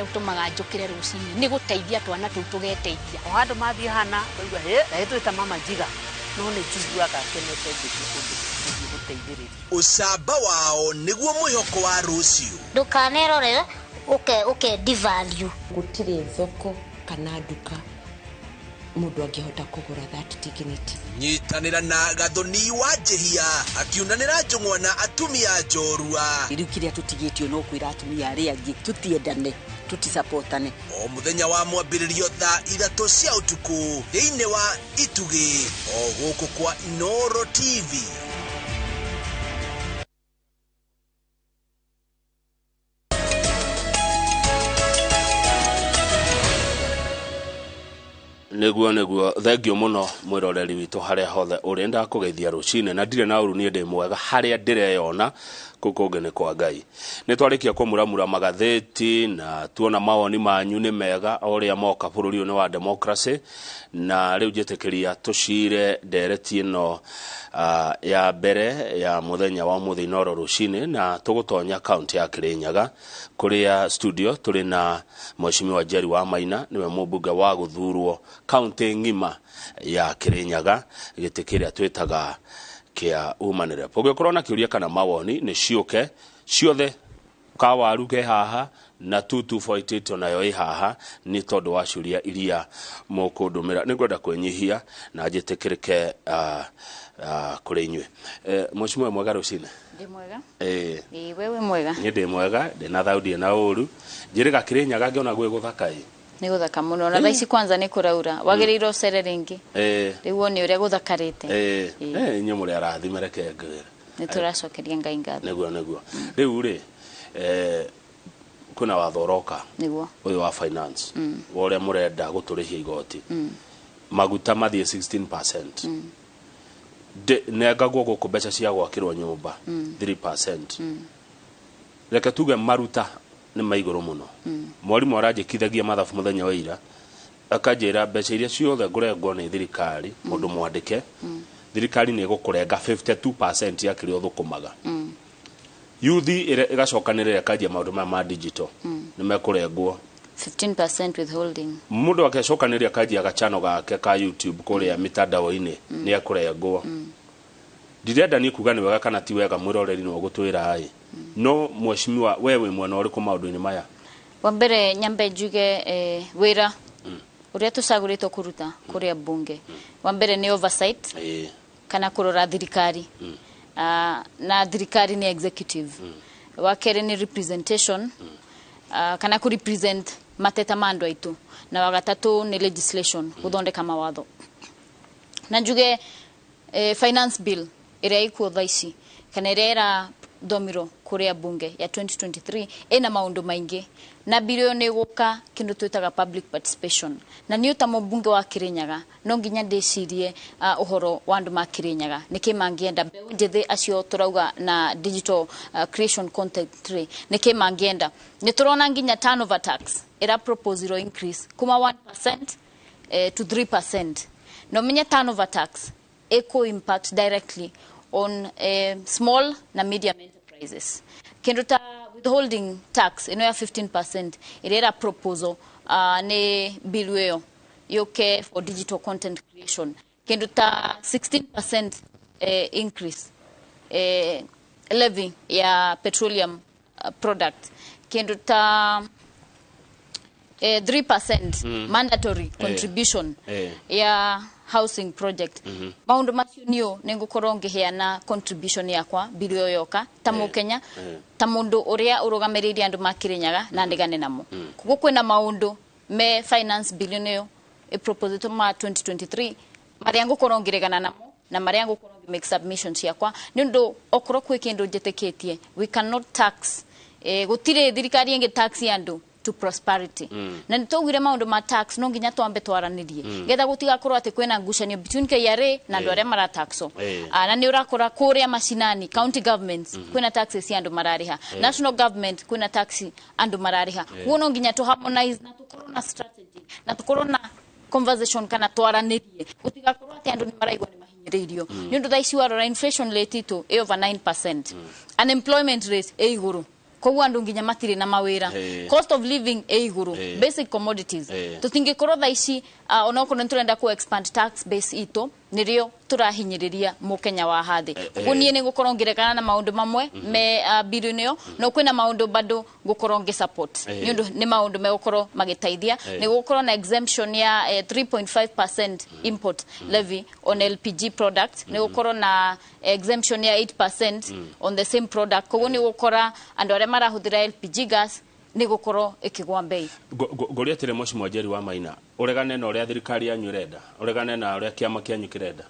Ũtũmaga njũkĩre rũcinĩ nĩ gũteithia twana tũu tũgeteithia. O handũ mathiĩ hana ngaigua hĩ na twĩta mama njiga no nĩ njiguaga ngenete ngĩthiĩ kũndũ gũthiĩ gũteithĩrĩria. Ũcamba wao nĩguo mwĩhoko wa rũciũ. Ndũkanerorere ũke ũke devalue. Gũtirĩ thoko kana nduka mũndũ angĩhota kũgũra that dignity. Nyitanĩra na Gathoni wa Njĩhia akiunanĩra njũng'wa na atumia njorua. Rĩu kĩrĩa tũtigĩtio no kwĩra atumia arĩa angĩ tũtiendane, tũtisapotane. O mũthenya wa mwambĩrĩrio thaa 3 cia ũtukũ thĩinĩ wa Itugĩ o gũkũ kwa Inooro TV. Nĩguo thengio mũno mwĩroreri witũ harĩa hothe ũrĩ, ndakũgeithia rũcinĩ na ndirĩ na ũru, niĩ ndĩ mwega harĩa ndĩreyona, kũu kũngĩ nĩ kwa Ngai. Nĩ twarĩkia kũmuramura magathĩti na tuona mawoni manyu nĩ mega o ũrĩa moka bũrũri ũyũ nĩ wa democracy, na rĩu njĩtĩkĩria tũcire ndereti ĩno ya mbere ya mũthenya wa ũmũthĩ Inooro rũcinĩ, na tũgũtonya kaunti ya Kĩrĩnyaga kũrĩa studio tũrĩ na Mheshimiwa Jerry Wamaina, nĩwe mũmbunge wa gũthurwo kaunti ng'ima ya Kĩrĩnyaga, gĩtĩ kĩrĩa twĩtaga kĩa Women Rep. Ũngĩkorwo na kĩũria kana mawoni nĩ ciũke ciothe, kawaru ke haha na 22488 onayo ĩ haha, nĩ tondũ wa ciũria iria mũkũndũmĩra. Nĩngwenda kwĩnyihia na njĩtĩkĩrĩke kũrĩ inyuĩ. Mheshimiwa, mwega rũcinĩ? Ndĩ mwega. Ĩĩ, we wĩ mwega? Niĩ ndĩ mwega, ndĩ na thayũ, ndirĩ na ũru. Njĩrĩga Kĩrĩnyaga ngĩona gwĩ gũthaka ĩ. Nĩ gũthaka mũno, na thaa ici kwanza nĩ kũraura. Wagĩrĩirwo ũcere rĩngĩ. Rĩu wone ũrĩa gũthakarĩte. Inyuĩ mũrĩ arathime, reke ngwĩre. Nĩ tũracokeria Ngai ngatho. Nĩguo. Rĩu rĩ, kwĩna watho ũroka. Nĩguo. Ũyũ wa finance. Wa ũrĩa mũrenda gũtũrĩhia igoti. Maguta mathiĩ 16%. Nengagwo gũkũ mbeca cia gwakĩrwo nyũmba 3%. Reke tuge maruta nĩ ma igũrũ mũno. Mwarimũ aranjĩkithagia mathabu mũthenya wa ira, akanjĩra mbeca iria ciothe ngũrengwo nĩ thirikari, mũndũ mwandĩke, thirikari nĩ ĩgũkũrenga 52% ya kĩrĩa ũthũkũmaga. Yuthi ĩgacokanĩrĩra ĩkanjia maũndũ maya ma digital, nĩ mekũrengwo 15% withholding. Mũndũ akecokanĩrĩria akanjia gachannel gake ka YouTube kũrĩa mitandao-inĩ, nĩ ekũrengwo. Ndirenda niĩ kuga nĩ wega kana ti wega, mwĩroreri nĩwe ũgũtwĩra ĩ. No mheshimiwa, we wĩ mwena ũrĩkũ maũndũ-inĩ maya? Wa mbere nyambe njuge wĩra ũrĩa tũcagũrĩtwo kũruta kũrĩa bunge. Wa mbere nĩ oversight, kana kũrora thirikari. Na thirikari nĩ executive. Wa kerĩ nĩ representation, kana kũ represent mateta ma andũ aitũ. Na wa gatatũ nĩ legislation, gũthondeka mawatho. Na njuge finance bill ĩrĩa ĩkuo thaa ici, kana ĩrĩa ĩrathomirwo kũrĩa bunge ya 2023, ĩna maũndũ maingĩ, na bill ĩyo nĩ ĩgũka kĩndũ twĩtaga public participation. Na niĩ ta mũmbunge wa Kĩrĩnyaga no nginya ndĩcirie ũhoro wa andũ ma Kĩrĩnyaga, nĩkĩ mangĩenda, mbeũ njĩthĩ acio tũrauga na digital creation content rĩ, nĩkĩ mangĩenda. Nĩ tũrona nginya turnover tax ĩra proposirwo increase kuma 1% to 3%. No menye turnover tax ĩkũ impact directly on small na medium enterprises. Kĩndũ ta withholding tax ĩno ya 15% ĩrĩa ĩra proposal nĩ bill ĩyo yũke for digital content creation. Kĩndũ ta 16% increase levy ya petroleum product. Kĩndũ ta 3% mandatory contribution ya housing project. Maũndũ macio nĩo nĩngũkorwo ngĩheana contribution yakwa bill ĩyo yoka ta mũkenya, ta mũndũ ũrĩa ũrũgamĩrĩire andũ ma Kĩrĩnyaga na ndigane namo. Koguo kwĩna maũndũ me finance bill ĩyo ĩpropositwo ma 2023 marĩa ngũkorwo ngĩregana namo na marĩa ngũkorwo ngĩ make submissions ciakwa, nĩ ũndũ okorwo kwĩ kĩndũ njĩtĩkĩtie, we cannot tax, gũtirĩ thirikari ĩngĩ tax andũ to prosperity. Na nĩ twaugire maũndũ ma tax no nginya twambe twaranĩrie, getha gũtigakorwo atĩ kwĩna ngucanio between KRA na andũ arĩa marataxwo. Na nĩ ũrakora kũrĩa macinani county governments kwĩna taxes cia andũ mararĩha, national government kwĩna tax andũ mararĩha. Koguo no nginya tũ harmonize na tũkorwo na strategy na tũkorwo na conversation kana twaranĩrie, gũtigakorwo atĩ andũ nĩ maraigua nĩ mahinyĩrĩirio. Nĩ ũndũ thaa ici warora inflation rate itũ ĩ over 9%, unemployment rate ĩ igũrũ. Koguo andu nginya matirĩ na mawĩra. Cost of living ĩ igũrũ, basic commodities. Tũtingĩkorwo thaa ici onokorwo nĩ tũrenda ku expand tax base itũ, nĩrĩo tũrahinyĩrĩria mũkenya wa hathĩ. Koguo niĩ nĩ ngũkorwo ngĩregana na maũndũ mamwe me bill-inĩ ĩyo, no kwĩna maũndũ bado ngũkorwo ngĩ support, nĩ ũndũ nĩ maũndũ megũkorwo magĩteithia. Nĩ gũkorwo na exemption ya 3.5% import levy on LPG product, nĩ gũkorwo na exemption ya 8% on the same product. Koguo nĩ gũkora andũ arĩa marahũthĩra LPG gas nĩ gũkorwo ĩkĩgwa mbei. Ngũria atĩrĩ, Mheshimiwa Njeri wa Maina, ũregane na ũrĩa thirikari yanyu ĩrenda, ũregane na ũrĩa kĩama kĩanyu kĩrenda?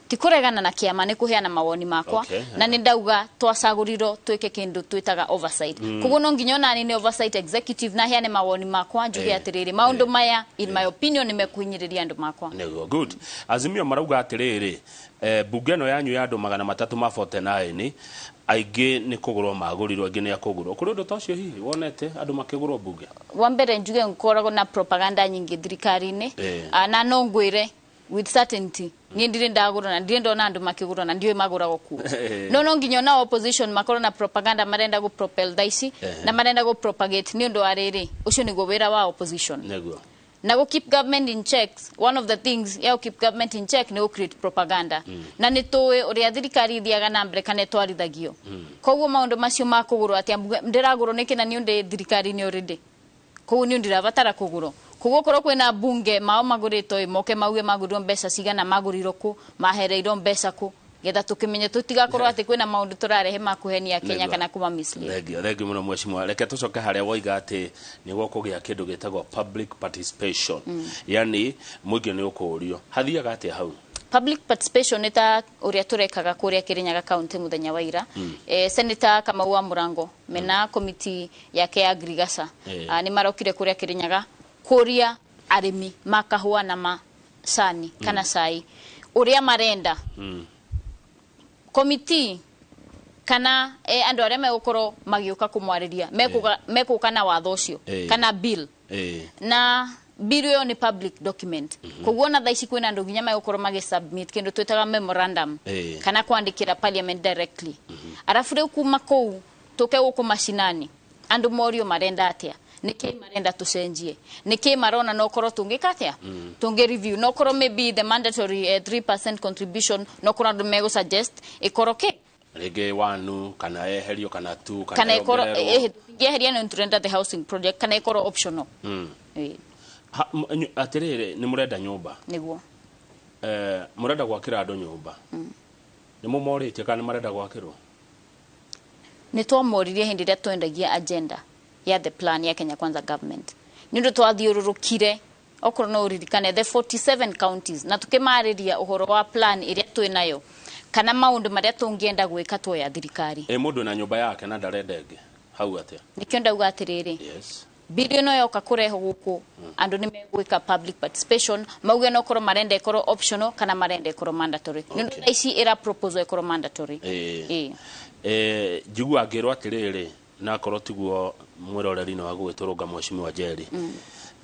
Ti kũregana na kĩama, nĩ kũheana mawoni makwa. Na nĩ ndauga twacagũrirwo twĩke kĩndũ twĩtaga oversight. Koguo no nginya onani nĩ oversight executive na heane mawoni makwa, njuge atĩrĩrĩ, maũndũ maya in my opinion nĩ mekũhinyĩrĩria andũ makwa. Nĩguo, good. Azimio marauga atĩrĩrĩ, bunge ĩno yanyu ya andũ 349, aingĩ nĩ kũgũrwo magũrirwo, aingĩ nĩ akũgũrwo. Kũrĩ ũndũ ta ũcio hihi wonete andũ makĩgũrwo bunge? Wa mbere njuge ngoragwo na propaganda nyingĩ thirikari-inĩ. Na no ngwĩre with certainty, niĩ ndirĩ ndagũrwo na ndirĩ ndona andũ makĩgũrwo na ndiũĩ magũragwo kuo. No nginya ona opposition makorwo na propaganda marenda gũ propel thaa ici na marenda gũ propagate, nĩ ũndũ wa rĩrĩ, ũcio nĩguo wĩra wa opposition. Na go keep government in checks. One of the things ya keep government in check nĩ create propaganda. Na nĩ tũĩ ũrĩa thirikari ithiaga na mbere kana ĩtwarithagio. Koguo maũndũ macio ma kũgũrwo atĩ ndĩragũrwo nĩkĩ na nĩ ũndĩ thirikari-inĩ already, koguo nĩ ndirabatara kũgũrwo. Koguo korwo kwĩna mbunge mao magũrĩtwo ĩ, moke mauge magũrirwo mbeca cigana, magũrirwo kũ, mahereirwo mbeca kũ, getha tũkĩmenye tũtigakorwo atĩ kwĩna maũndũ tũrarehe ma kũhenia Kenya kana kũma mislead. Thengio, thengio mũno mheshimiwa. Reke tũcoke harĩa woiga atĩ nĩ gũkũgĩa kĩndũ gĩtagwo public participation, yani mũingĩ nĩ ũkũũrio. Hathiaga atĩa hau? Public participation nĩ ta ũrĩa tũrekaga kũrĩa Kirinyaga County mũthenya wa ira. Senator Kamau wa Mũrango mena komiti yake ya Agrigaca nĩ marokire kũrĩa Kirinyaga kũria arĩmi ma kahũa na macani kana cai ũrĩa marenda. Komiti kana andũ arĩa megũkorwo magĩũka kũmwarĩria mekũka na watho ũcio kana bill. Na bill ĩyo nĩ public document. Koguo ona thaa ici kwĩna andũ nginya megũkorwo magĩsubmit kĩndũ twĩtaga memorandum kana kwandĩkĩra parliament directly. Arabu rĩu kuma kũu tũke gũkũ macinani, andũ morio marenda atĩa, nĩkĩ marenda tũcenjie, nĩkĩ marona no korwo tũngĩka atĩa, tũngĩ review, no korwo maybe the mandatory 3% contribution, no korwo andũ megũ suggest ĩkorwo kĩ rĩngĩ wanu kana eherio kana tu kana ĩkorwo yongererwo. Tũngĩeheria nĩ tũrenda the housing project kana ĩkorwo optional. Atĩrĩrĩ, nĩ mũrenda nyũmba? Nĩguo. Mũrenda gwakĩra andũ nyũmba, nĩ mũmorĩtie kana nĩ marenda gwakĩrwo? Nĩ twamoririe hĩndĩ ĩrĩa twendagia agenda ya the plan ya Kenya Kwanza government, nĩ ũndũ twathiũrũrũkire, okorwo no ũririkane, the 47 counties, na tũkĩmarĩria ũhoro wa plan ĩrĩa twĩ nayo kana maũndũ marĩa tũngĩenda gwĩka tuoya thirikari. Ĩ mũndũ na nyũmba yake na ndarenda ĩngĩ, hau atĩa? Nĩkĩo ndauga atĩrĩrĩ, bill ĩno yoka kũrehwo gũkũ, andũ nĩ megwĩka public participation, mauge no korwo marenda ĩkorwo optional kana marenda ĩkorwo mandatory, nĩ ũndũ thaa ici ĩra proposal ĩkorwo mandatory. Njigua ngĩrwo atĩrĩrĩ, na akorwo tiguo mwĩroreri no agũgĩtũrũnga, Mheshimiwa Njeri,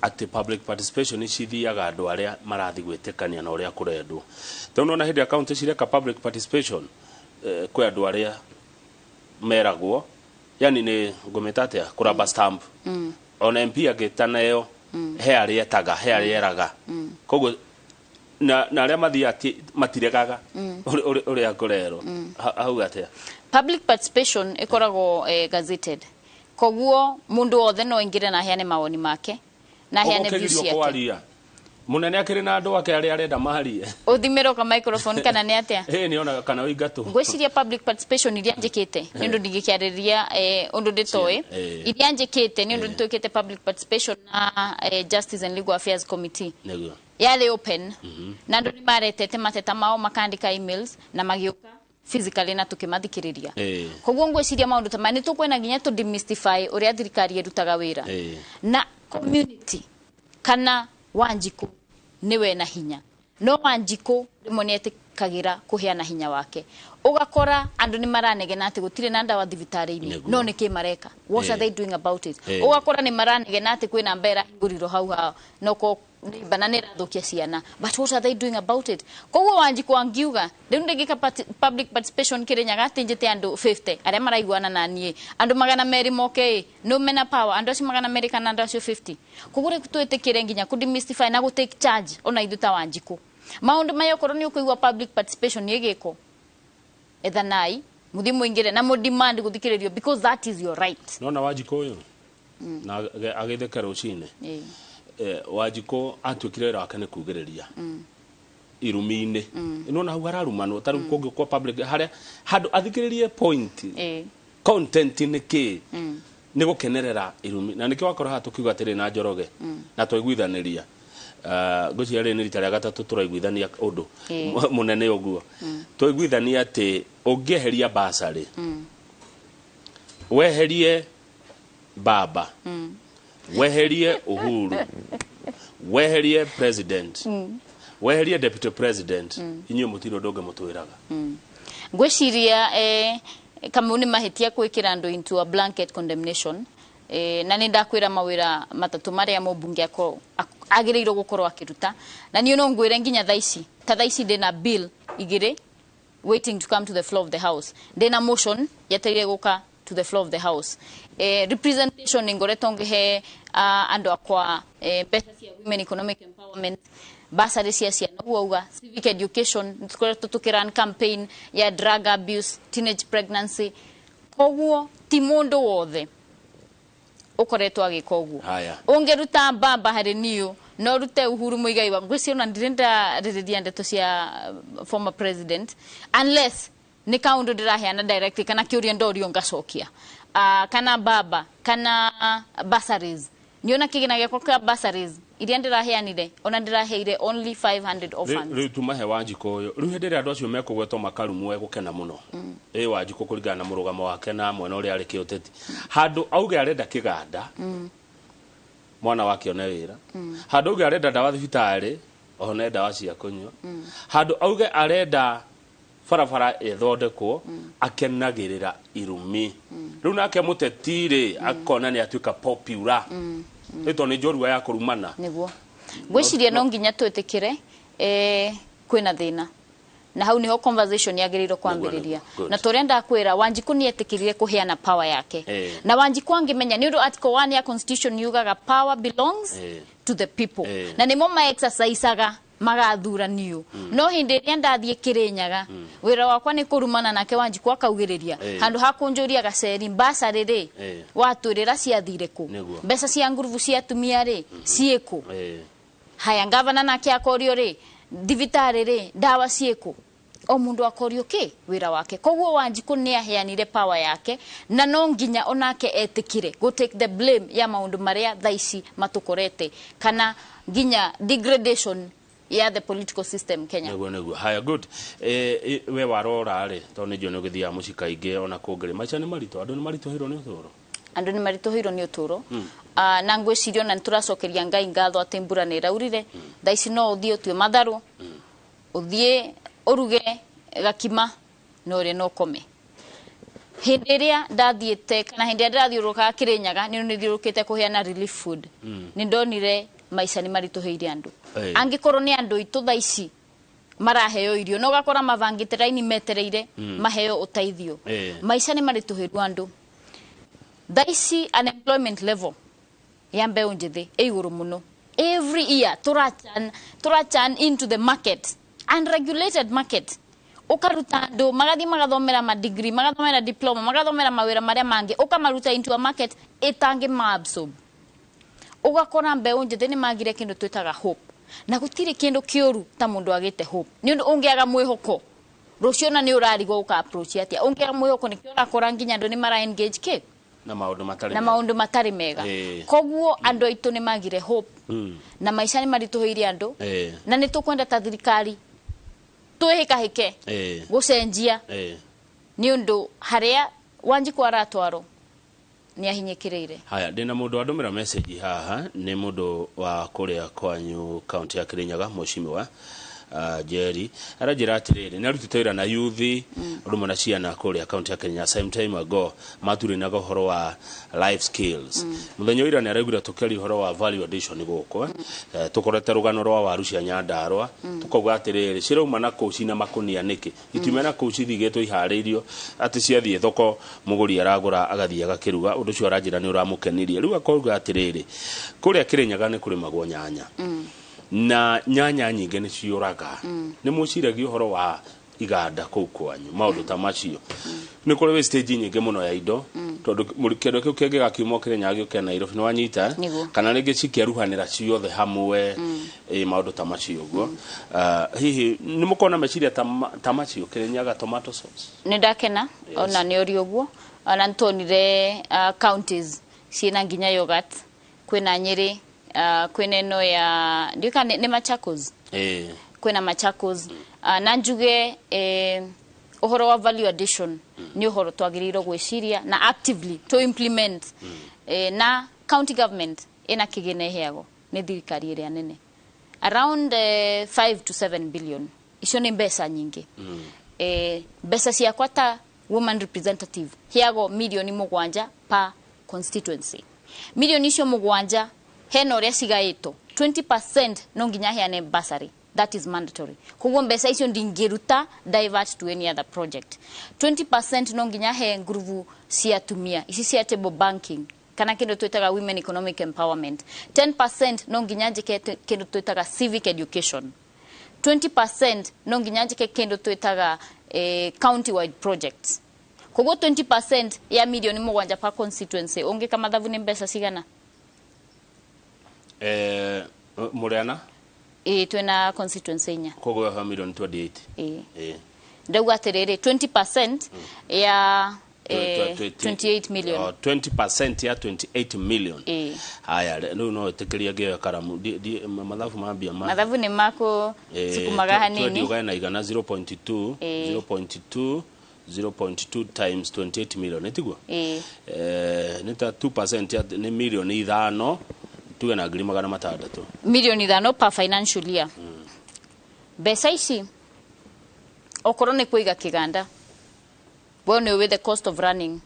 atĩ public participation cithiaga andũ arĩa marathiĩ gwĩtĩkania na ũrĩa kũrendwo. Tondũ nona hĩndĩ ya county cireka public participation, kwĩ andũ arĩa meragwo, yani nĩ ngũmĩta atĩa, kũraba stamp. Ona MP angĩtaneo, he arĩa etaga, he arĩa eraga, koguo na arĩa mathiaga matiregaga ũrĩa kũrerwo. Hau atĩa? Public participation ĩkoragwo gazetted, koguo mũndũ wothe no aingĩre na aheane mawoni make na aheane views Ũgũkĩgirio ciake. Kwaria mũnene akĩrĩ na andũ ake arĩa arenda marie. Ũthimĩrwo ka microphone kana nĩ atĩa? Ĩ nĩ ona kana ũingatwo. Ngwĩciria public participation iria njĩkĩte, nĩ ũndũ ndingĩkĩarĩria ũndũ ndĩtoĩ, iria njĩkĩte, nĩ ũndũ nĩtwĩkĩte public participation na Justice and Legal Affairs Committee, yarĩ open na andũ nĩ maretete mateta mao, makandĩka emails na magĩũka physically na tũkĩmathikĩrĩria. Koguo ngwĩciria maũndũ ta maya nĩ tũkwenda nginya tũ demystify ũrĩa thirikari ĩrutaga wĩra. Na community kana Wanjikũ nĩwe na hinya, no Wanjikũ rĩmwe nĩ etĩkagĩra kũheana hinya wake, ũgakora andũ nĩ maranegena atĩ gũtirĩ na ndawa thibitarĩ-inĩ. No nĩkĩ mareka? What are they doing about it? Ũgakora nĩ maranegena atĩ kwĩna mbera hingũrirwo hau hao no ko neighbor na nä ĩrathũkia ciana, but what are they doing about it? Koguo Wanjikũ angiuga rĩu ndĩngĩka public participation Kĩrĩnyaga atĩ njĩte andũ 50 arĩa maraiguana na niĩ, andũ 200 moke ĩ no mena power, andũ acio 200 kana andũ acio 50. Koguo rĩu twĩtĩkĩre nginya kũ demystify na gũ take charge ona ithuĩ ta Wanjikũ maũndũ maya. Okorwo nĩ ũkũigua public participation ĩgĩkwo, ethanai muthi muingire na mu demand guthikiririo, because that is your right. Nona Wanjikũ ũyũ na agĩtheke rũcinĩ. Wanjikũ atuĩkire wĩra wake nĩ kugĩrĩria irumi-inĩ. Nona hau hararumanwo ta rĩu kũngĩ kwa public harĩa handũ athikĩrĩrie point, content nĩ kĩ, nĩ gũkenerera irumi, na nĩkĩo wakora haha tũkiuga atĩrĩ na Njoroge na twaiguithanĩria. Ngwĩciria rĩrĩ nĩ rita rĩa gatatũ tũraiguithania ũndũ mũnene ũguo. Twaiguithania atĩ ũngĩeheria basarĩ, weherie Baba, weherie Uhuru, weherie president, weherie deputy president, inyuĩ mũtirĩ ũndũ ũngĩ mũtwĩraga. Ngwĩciria Kamau nĩ mahĩtia gwĩkĩra andũ into a blanket condemnation, na nĩ ndakwĩra mawĩra matatũ marĩa mũmbunge agĩrĩirwo gũkorwo akĩruta, na niĩ no ngwĩre nginya thaa ici, ta thaa ici ndĩna bill igĩrĩ waiting to come to the floor of the house, ndĩna motion yetereire gũka to the floor of the house. Representation nĩ ngoretwo ngĩhe andũ akwa mbeca cia women economic empowerment, bursary cia ciana, ũguo auga civic education, tũkoretwo tũkĩrun campaign ya drug abuse, teenage pregnancy. Koguo ti mũndũ wothe ũkoretwo agĩka ũguo. Haya. Ũngĩruta mbamba harĩ niũ no rute Uhuru Muigai wa ngwĩciria ona ndirĩ ndarĩrĩria ndeto cia former president unless nĩ kaũndũ ndĩraheana directly kana kĩũria ndorio ngacokia, kana baba kana bursaries. Niona kĩgĩna gĩakwa kĩa bursaries iria ndĩraheanire, ona ndĩraheire only 500 orphans. Rĩu tumahe Wanjikũ ũyũ. Rĩu hĩndĩ ĩrĩa andũ acio mekũgwetwo makarumwo, egũkena mũno ĩ Wanjikũ kũringana na mũrũgamo wake na mwena ũrĩa arĩ kĩũteti, handũ auge arenda kĩganda mwana wake one wĩra, handũ auge arenda ndawa thibitarĩ one ndawa cia kũnyua, handũ auge arenda barabara ĩthondekwo, akenagĩrĩra irumi. Rĩu nake mũteti rĩ akona nĩ atuĩka popular rĩ tondũ nĩ njorua ya kũrumana. Niguo ngwĩciria no nginya twĩtĩkĩre kwĩna thĩna, na hau niho conversation yagĩrĩirwo kwambĩrĩria. Good. Na tũrĩa ndakwĩra, Wanjikũ nĩ etĩkĩrire kũheana power yake. Na Wanjikũ angĩmenya nĩ ũndũ article 1 ya constitution yugaga power belongs to the people, na nĩmo ma-exercisaga magathura niũ. No hĩndĩ ĩrĩa ndathiĩ Kĩrĩnyaga, wĩra wakwa nĩ kũrumana, nake Wanjikũ akaugĩrĩria handũ ha kũnjũria gaceri mbasarĩ rĩ watwĩrĩra ciathire kũ, mbeca cia ngurubu cia atumia rĩ ciĩkũ. Haya, ngavana nake akorio rĩ, thibitarĩ rĩ, ndawa ciĩkũ, o mundu akorio ki wĩra wake. Koguo Wanjikũ nĩ aheanire power yake, na no nginya onake etĩkĩre go take the blame ya maũndũ marĩa thaa ici matũkorete kana nginya degradation ya the political system Kenya. Nĩguo. Haya, good. We warora rĩ, tondũ nĩ njũĩ nĩ ũgĩthiaga mũciĩ kaingĩ ona kũngĩ rĩ, maica nĩ maritũ, andũ nĩ maritũhĩirwo nĩ ũtũũro. Andũ nĩ maritũhĩirwo nĩ ũtũũro. Na ngwĩciria ona nĩ tũracokeria Ngai ngatho atĩ mbura nĩ ĩraurire. Thaa ici no ũthiĩ ũtue matharũ, ũthiĩ ũruge gakima na ũrĩe na ũkome. Hĩndĩ ĩrĩa ndathiĩte kana hĩndĩ ĩrĩa ndĩrathiũrũrũkaga Kĩrĩnyaga, nĩ nĩthiũrũrũkĩte kũheana relief food, nĩ ndonire maica nĩ maritũhĩire andũ. Angĩkorwo nĩ andũ aitũ thaa ici maraheo irio no ũgakora mabangĩte raini metereire maheo ũteithio. Maica nĩ maritũhĩrwo andũ thaa ici. Unemployment level ya mbeũ njĩthĩ ĩ igũrũ mũno. Every year tũrachan into the market, unregulated market, ũkaruta andũ magathiĩ magathomera madegree, magathomera diploma, magathomera mawĩra marĩa mangĩ, ũkamaruta into a market ĩtangĩ maabsorb. Ũgakora mbeũ njĩthĩ nĩ magire kĩndũ twĩtaga hope, na gũtirĩ kĩndũ kĩũru ta mũndũ agĩte hope, nĩ ũndũ ũngĩaga mwĩhoko rũciũ na nĩ ũrarigwo ũka approach atĩa. Ũngĩaga mwĩhoko nĩkĩo ũrakora nginya andũ nĩ mara engage kĩ na maũndũ matarĩ na mega. Maũndũ matarĩ mega. Koguo andũ aitũ nĩ magire hope na maica nĩ maritũhĩire andũ, na nĩ tũkwenda ta thirikari twĩhĩkahĩke gũcenjia, nĩ ũndũ harĩa Wanjikũ aratwarwo nĩ ahinyĩkĩrĩire. Haya, ndĩna mũndũ andũmĩra message haha, nĩ mũndũ wa kũrĩa kwanyu kaunti ya Kirinyaga, mheshimiwa. Njeri aranjĩra atĩrĩrĩ, nĩ arutĩte wĩra na youth ũndũ ũmwe na ciana kũrĩa kaunti ya Kenya same time ago, maturinaga ũhoro wa life skills. Mũthenya wa ira nĩ araiguire tũkĩaria ũhoro wa value addition gũkũ, tũkorete rũgano rwa waru cia Nyandarũa, tũkauga atĩrĩrĩ, cirauma na kũu cina makũnia nĩkĩ, itiuma na kũu cithigĩtwo iharĩirio atĩ ciathiĩ thoko mũgũri aragũra agathiĩ agakĩruga. Ũndũ ũcio aranjĩra nĩ ũramũkenirie. Rĩu akauga atĩrĩrĩ, kũrĩa Kĩrĩnyaga nĩ kũrĩmagwo nyanya na nyanya nyingĩ nĩ ciũraga. Nĩ mũciragia ũhoro wa iganda kũu kwanyu, maũndũ ta macio? Nĩ kũrĩ wastage nyingĩ mũno ya indo, tondũ kĩndũ kĩu kĩngĩgakiuma Kĩrĩnyaga gĩũke Nairobi, nĩ wanyita, eh? Nĩguo. Kana rĩngĩ cikĩeruhanĩra ciothe hamwe, maũndũ ta macio ũguo. Hihi nĩ mũkorwo na meciria ta macio, Kĩrĩnyaga tomato sauce? Nĩ ndakena ona nĩ ori ũguo, ona nĩ tuonire counties ciĩna nginya yogurt, kwĩna Nyĩrĩ, kwĩna ĩno ya ndiũĩ kana nĩ Machakos, kwĩna Machakos. Na njuge ũhoro wa value addition nĩ ũhoro twagĩrĩirwo gwĩciria na actively to implement. Na county government ĩna kĩgĩna ĩheagwo nĩ thirikari ĩrĩa nene around 5 to 7 billion. Icio nĩ mbeca nyingĩ. Mbeca ciakwa ta woman representative heagwo mirioni 7 per constituency. Mirioni icio 7 hena ũrĩa cigaĩtwo, 20% no nginya heane bursary, that is mandatory, koguo mbeca icio ndingĩruta divert to any other project. 20% no nginya he ngurubu cia atumia ici cia table banking kana kindu twitaga women economic empowerment. 10% no nginya njike kindu twitaga civic education. 20% no nginya njike kindu twitaga county wide projects. Koguo 20% ya mirioni 7 per constituency, ungika mathabu ni mbeca cigana? Mũrĩana? Ĩ, twina constituency 4. Koguo ha milioni 28. Ĩ. Ndauga atiriri, 20% ya 28 million. Oh, 20% ya 28 million. Ĩ. Haya, rĩu no ĩtĩkĩria ngĩoya karamu. Mathabu mambia ma Mathabu nĩ mako sukumaga hanini. Ũgae na igana, 0.2, 0.2, 0.2 times 28 million, ĩtiguo? Ĩ. Nĩ ta 2% ya nĩ 5 milioni tuge na 600,000. 5 milioni per financial year. Mbeca ici okorwo nĩ kũiga kĩganda, we nĩ ũĩ the cost of running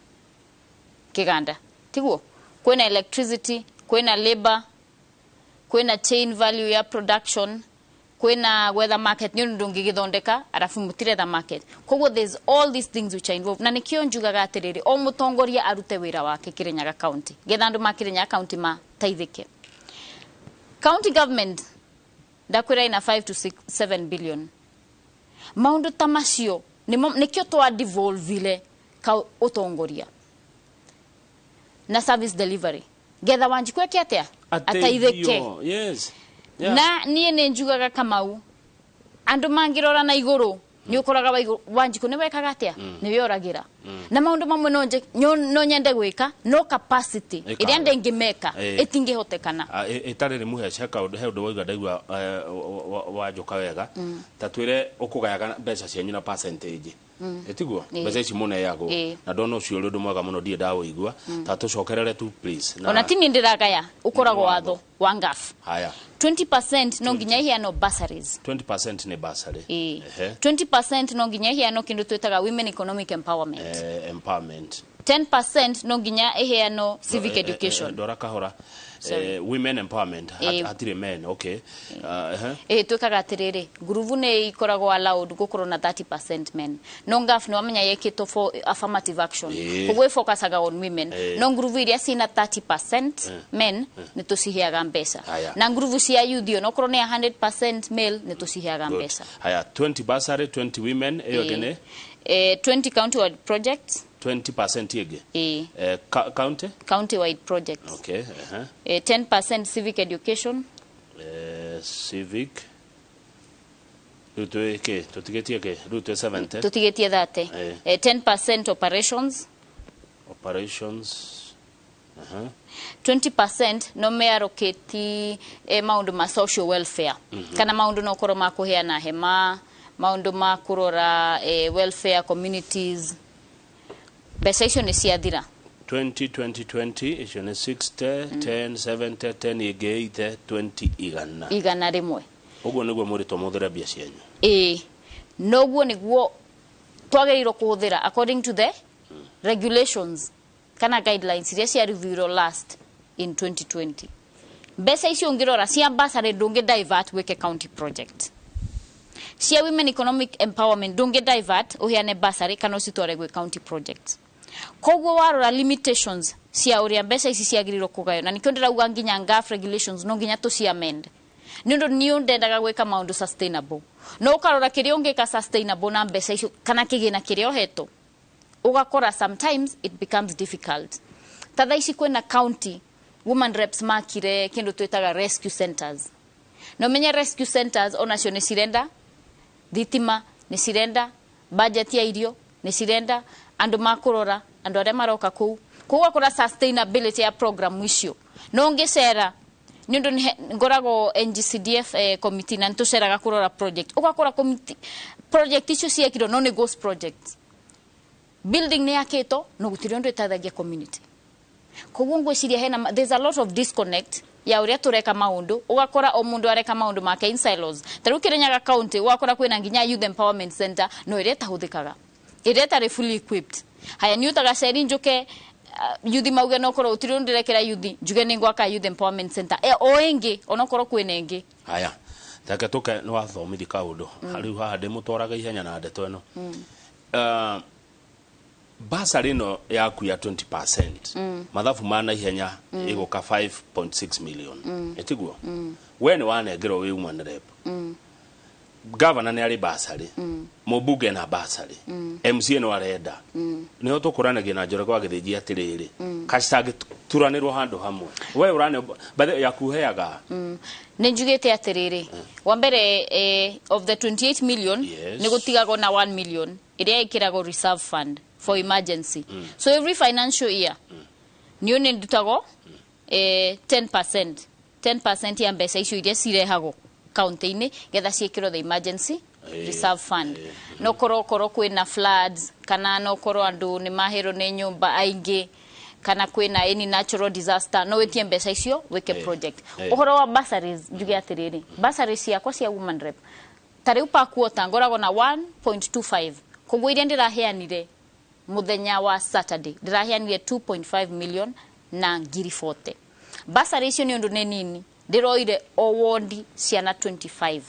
kĩganda, tiguo? Kwĩna electricity, kwĩna labor, kwĩna chain value ya production, kwĩna gwetha market, nĩ ũndũ ndũngĩgĩthondeka arabu mũtiretha market. Koguo there's all these things which are involved, na nĩkĩo njugaga atĩrĩrĩ, o mũtongoria arute wĩra wake Kĩrĩnyaga County getha andũ ma Kĩrĩnyaga County mateithĩke. County government ndakwĩra ina 5 to 6, 7 billion. Maũndũ ta macio nĩkĩo twa devolvile ka ũtongoria na service delivery getha Wanjikũ eke atĩa? Ateithĩke. Ateithio, yes. Yeah. Na niĩ nĩ njugaga, Kamau, andũ mangĩrora na igũrũ nĩ ũkoraga Wanjikũ nĩ wekaga atĩa, nĩ wĩoragĩra na maũndũ mamwe no nyende gwĩka, no capacity Ĩkaga. ĩrĩa ndĩngĩmeka ĩtingĩhotekana. Ah, ĩtarĩ rĩ mũhece kaũndũ, he ũndũ wauga ndaigua wanjũka wega. Ta twĩre ũkũgayaga mbeca cianyu na percentage, ĩtiguo? Mbeca ici mũneagwo, na ndona ũcio ũrĩ ũndũ mwega mũno, ndirĩ ndawũigua. Ta tũcokerere tu please. Ona ti niĩ ndĩragaya, ũkoragwo watho wa ngaf. Haya. 20% no nginya iheanwo bursaries. 20% nĩ bursary. Ĩĩ. Ehe. 20% no nginya iheanwo kĩndũ twĩtaga women economic empowerment. Empowerment. 10% no nginya iheanwo civic education. Ndora kahora. Sorry. Women empowerment. Hatirĩ men, okay. Ehe. Ĩ, twĩkaga atĩrĩrĩ, ngurubu nĩ ikoragwo allowed gũkorwo na 30% men, no ngaf nĩ wamenya yekĩtwo for affirmative action, koguo ĩfocusaga on women, no ngurubu iria cina 30% men nĩ tũciheaga mbeca. Haya. Na ngurubu cia youth onokorwo nĩ 100% male nĩ tũciheaga Good. mbeca. Haya, 20 bursary, 20 women, ĩyo ĩngĩ nĩ? 20 county wide projects. 20% ĩngĩ. Ĩ. County? County wide projects. Okay, ehe. 10% civic education. Civic. Rĩu twĩ kĩ? Tũtigĩtie kĩ? Rĩu twĩ 70. Tũtigĩtie 30. 10% operations. Operations. Aha. 20% no mearoketi maundu ma social welfare, kana maundu no korwo ma kuheana hema, maundu ma kurora welfare communities. Mbeca icio nĩ ciathira. 20, 20, 20, icio nĩ 60, 10, 70, 10 ĩngĩ 80, 20, 100. 100. Ũguo nĩguo mwĩrĩtwo mũhũthĩre mbia cianyu. Ĩĩ, noguo nĩguo twagĩrĩirwo kũhũthĩra according to the regulations kana guidelines iria cia reviewirwo last in 2020. Mbeca icio ũngĩrora cia bursary, ndũngĩ divert wĩke county project. Cia women economic empowerment ndũngĩ divert ũheane bursary kana ũcitware gwĩ county project. Koguo warora limitations cia ũrĩa mbeca ici ciagĩrĩirwo kũgaywo, na nĩkĩo ndĩrauga nginya NGAAF regulations no nginya tũci amend, nĩ ũndũ niĩ ndendaga gwĩka maũndũ sustainable. No ũkarora kĩrĩa ũngĩka sustainable na mbeca icio kana kĩgĩna kĩrĩa ũhetwo, ũgakora sometimes it becomes difficult. Ta thaa ici kwĩna county woman reps makire kĩndũ twĩtaga rescue centers, na ũmenye rescue centers onacio nĩ cirenda thitima, nĩ cirenda budget ya irio, nĩ cirenda andũ makũrora andũ arĩa maroka kũu. Koguo ũgakora sustainability ya program icio no ngĩcera, nĩ ũndũ ngoragwo NGCDF committee na nĩtũceraga kũrora project, ũgakora committee project icio ciekirwo no nĩ ghost projects. Building nĩ yakĩtwo no gũtirĩ ũndũ ĩteithagia community. Koguo ngwĩciria hena there's a lot of disconnect ya ũrĩa tũreka maũndũ. Ũgakora o mũndũ areka maũndũ make in silos. Ta rĩu Kĩrĩnyaga County ũgakora kwĩna nginya youth empowerment center, no ĩrĩa ĩtahũthĩkaga, ĩrĩa ĩtarĩ fully equipped. Haya, niĩ ũtagaceri njũke, yuthi mauge nokorwo gũtirĩ ũndũ ndĩrekĩra yuthi, njuge nĩ ngwaka youth empowerment center o ĩngĩ, onokorwo kwĩna ĩngĩ. Haya, reke tũke nĩ wathomithi kaũndũ rĩu haha ndĩmũtwaraga ihenya na ndeto ĩno. Basarĩ ĩno yaku ya 20%, mathabu ma naihenya ĩgũka 5.6 million, ĩtiguo? We nĩ wanengerwo wĩ woman rep, gavana nĩ arĩ basarĩ, mũmbunge na basarĩ, MCA no arenda. Nĩho tũkũranagia na Njoroge wa Gĩthĩnji atĩrĩrĩ, kacitangĩturanĩrwo handũ hamwe. We ũrane bathe yaku heaga? Nĩ njugĩte atĩrĩrĩ, wa mbere, of the 28 million, nĩ gũtigagwo na 1 million ĩrĩa ĩkĩragwo reserve fund for emergency. So every financial year niĩ nĩ ndutagwo 10% 10% ya mbeca icio iria cirehagwo kaunti-inĩ getha ciĩkĩrwo the emergency reserve fund. No korwo kwĩna floods, kana no korwo andũ nĩ mahĩrwo nĩ nyũmba aingĩ, kana kwĩna any natural disaster, no wĩtie mbeca icio wĩke project. Ũhoro wa bursaries, njuge atĩrĩrĩ, bursaries ciakwa cia woman rep ta rĩu per quarter ngoragwo na 1.25. Koguo iria ndĩraheanire mũthenya wa Saturday, ndĩraheanire 2.5 million na ngiri 40. Bursary icio nĩ ũndũ nĩ nini, ndĩroire o wondi ciana 25,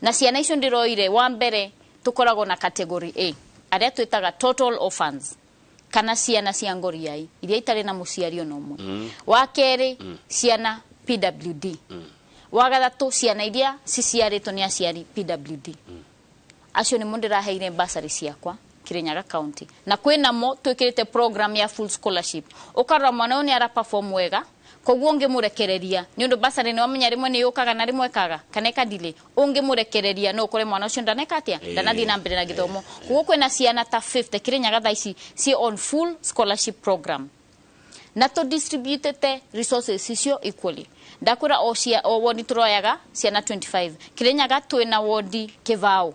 na ciana icio ndĩroire, wa mbere tũkoragwo na category A, arĩa twĩtaga total orphans kana ciana cia ngoriai iria itarĩ na mũciari ona ũmwe, wa kerĩ ciana PWD, wa gatatũ ciana iria ciciarĩtwo nĩ aciari PWD. Acio nĩmo ndĩraheire bursary ciakwa Kirinyaga County. Na kwĩnamo twĩkĩrĩte program ya full scholarship. Ũkarora mwana ũyũ nĩ ara perform wega, koguo ũngĩmũrekereria, nĩ ũndũ bursary nĩ wamenya rĩmwe nĩ yũkaga na rĩmwe ĩkaga kana ĩkadelay, ũngĩmũrekereria no ũkore mwana ũcio ndaneka atĩa, ndanathiĩ na mbere na gĩthomo. Koguo kwĩna ciana ta 50 Kirinyaga thaa ici ciĩ on full scholarship program, na tũ distributete resources icio equally. Ndakwĩra o cia o wodi tũroyaga ciana 25. Kirinyaga twĩna wodi kĩbao,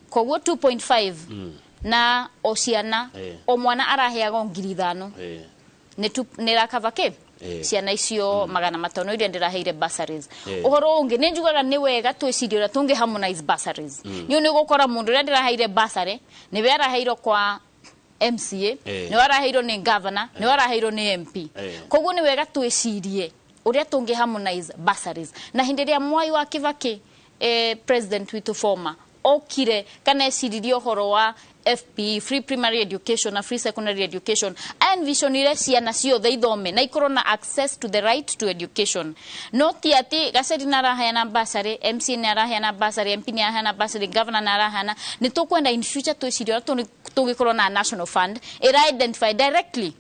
koguo 2.5 na o ciana, o mwana araheagwo 5,000. Nĩ rakava kĩ ciana icio 500 iria ndĩraheire bursaries. Ũhoro ũngĩ nĩ njugaga nĩ wega twĩcirie ũrĩa tũngĩ harmonize bursaries, nĩ nĩ ũgũkora mũndũ ũrĩa ndĩraheire bursary nĩwe araheirwo kwa MCA, nĩwe araheirwo nĩ governor, nĩwe araheirwo nĩ MP. Koguo nĩ wega twĩcirie ũrĩa tũngĩ harmonize bursaries. Na hĩndĩ ĩrĩa Mwai wa Kibaki, president witũ former, okire kana eciririe ũhoro wa FPE, free primary education na free secondary education, envisionire ciana ciothe ithome na ikorwo na access to the right to education. No ti atĩ Gaceri nĩ araheana bursary, MC nĩ araheana bursary, MP nĩ araheana bursary, governor nĩ araheana. Nĩ tũkwenda in future twĩcirie ũrĩa tũngĩkorwo na national fund ĩra identify directly.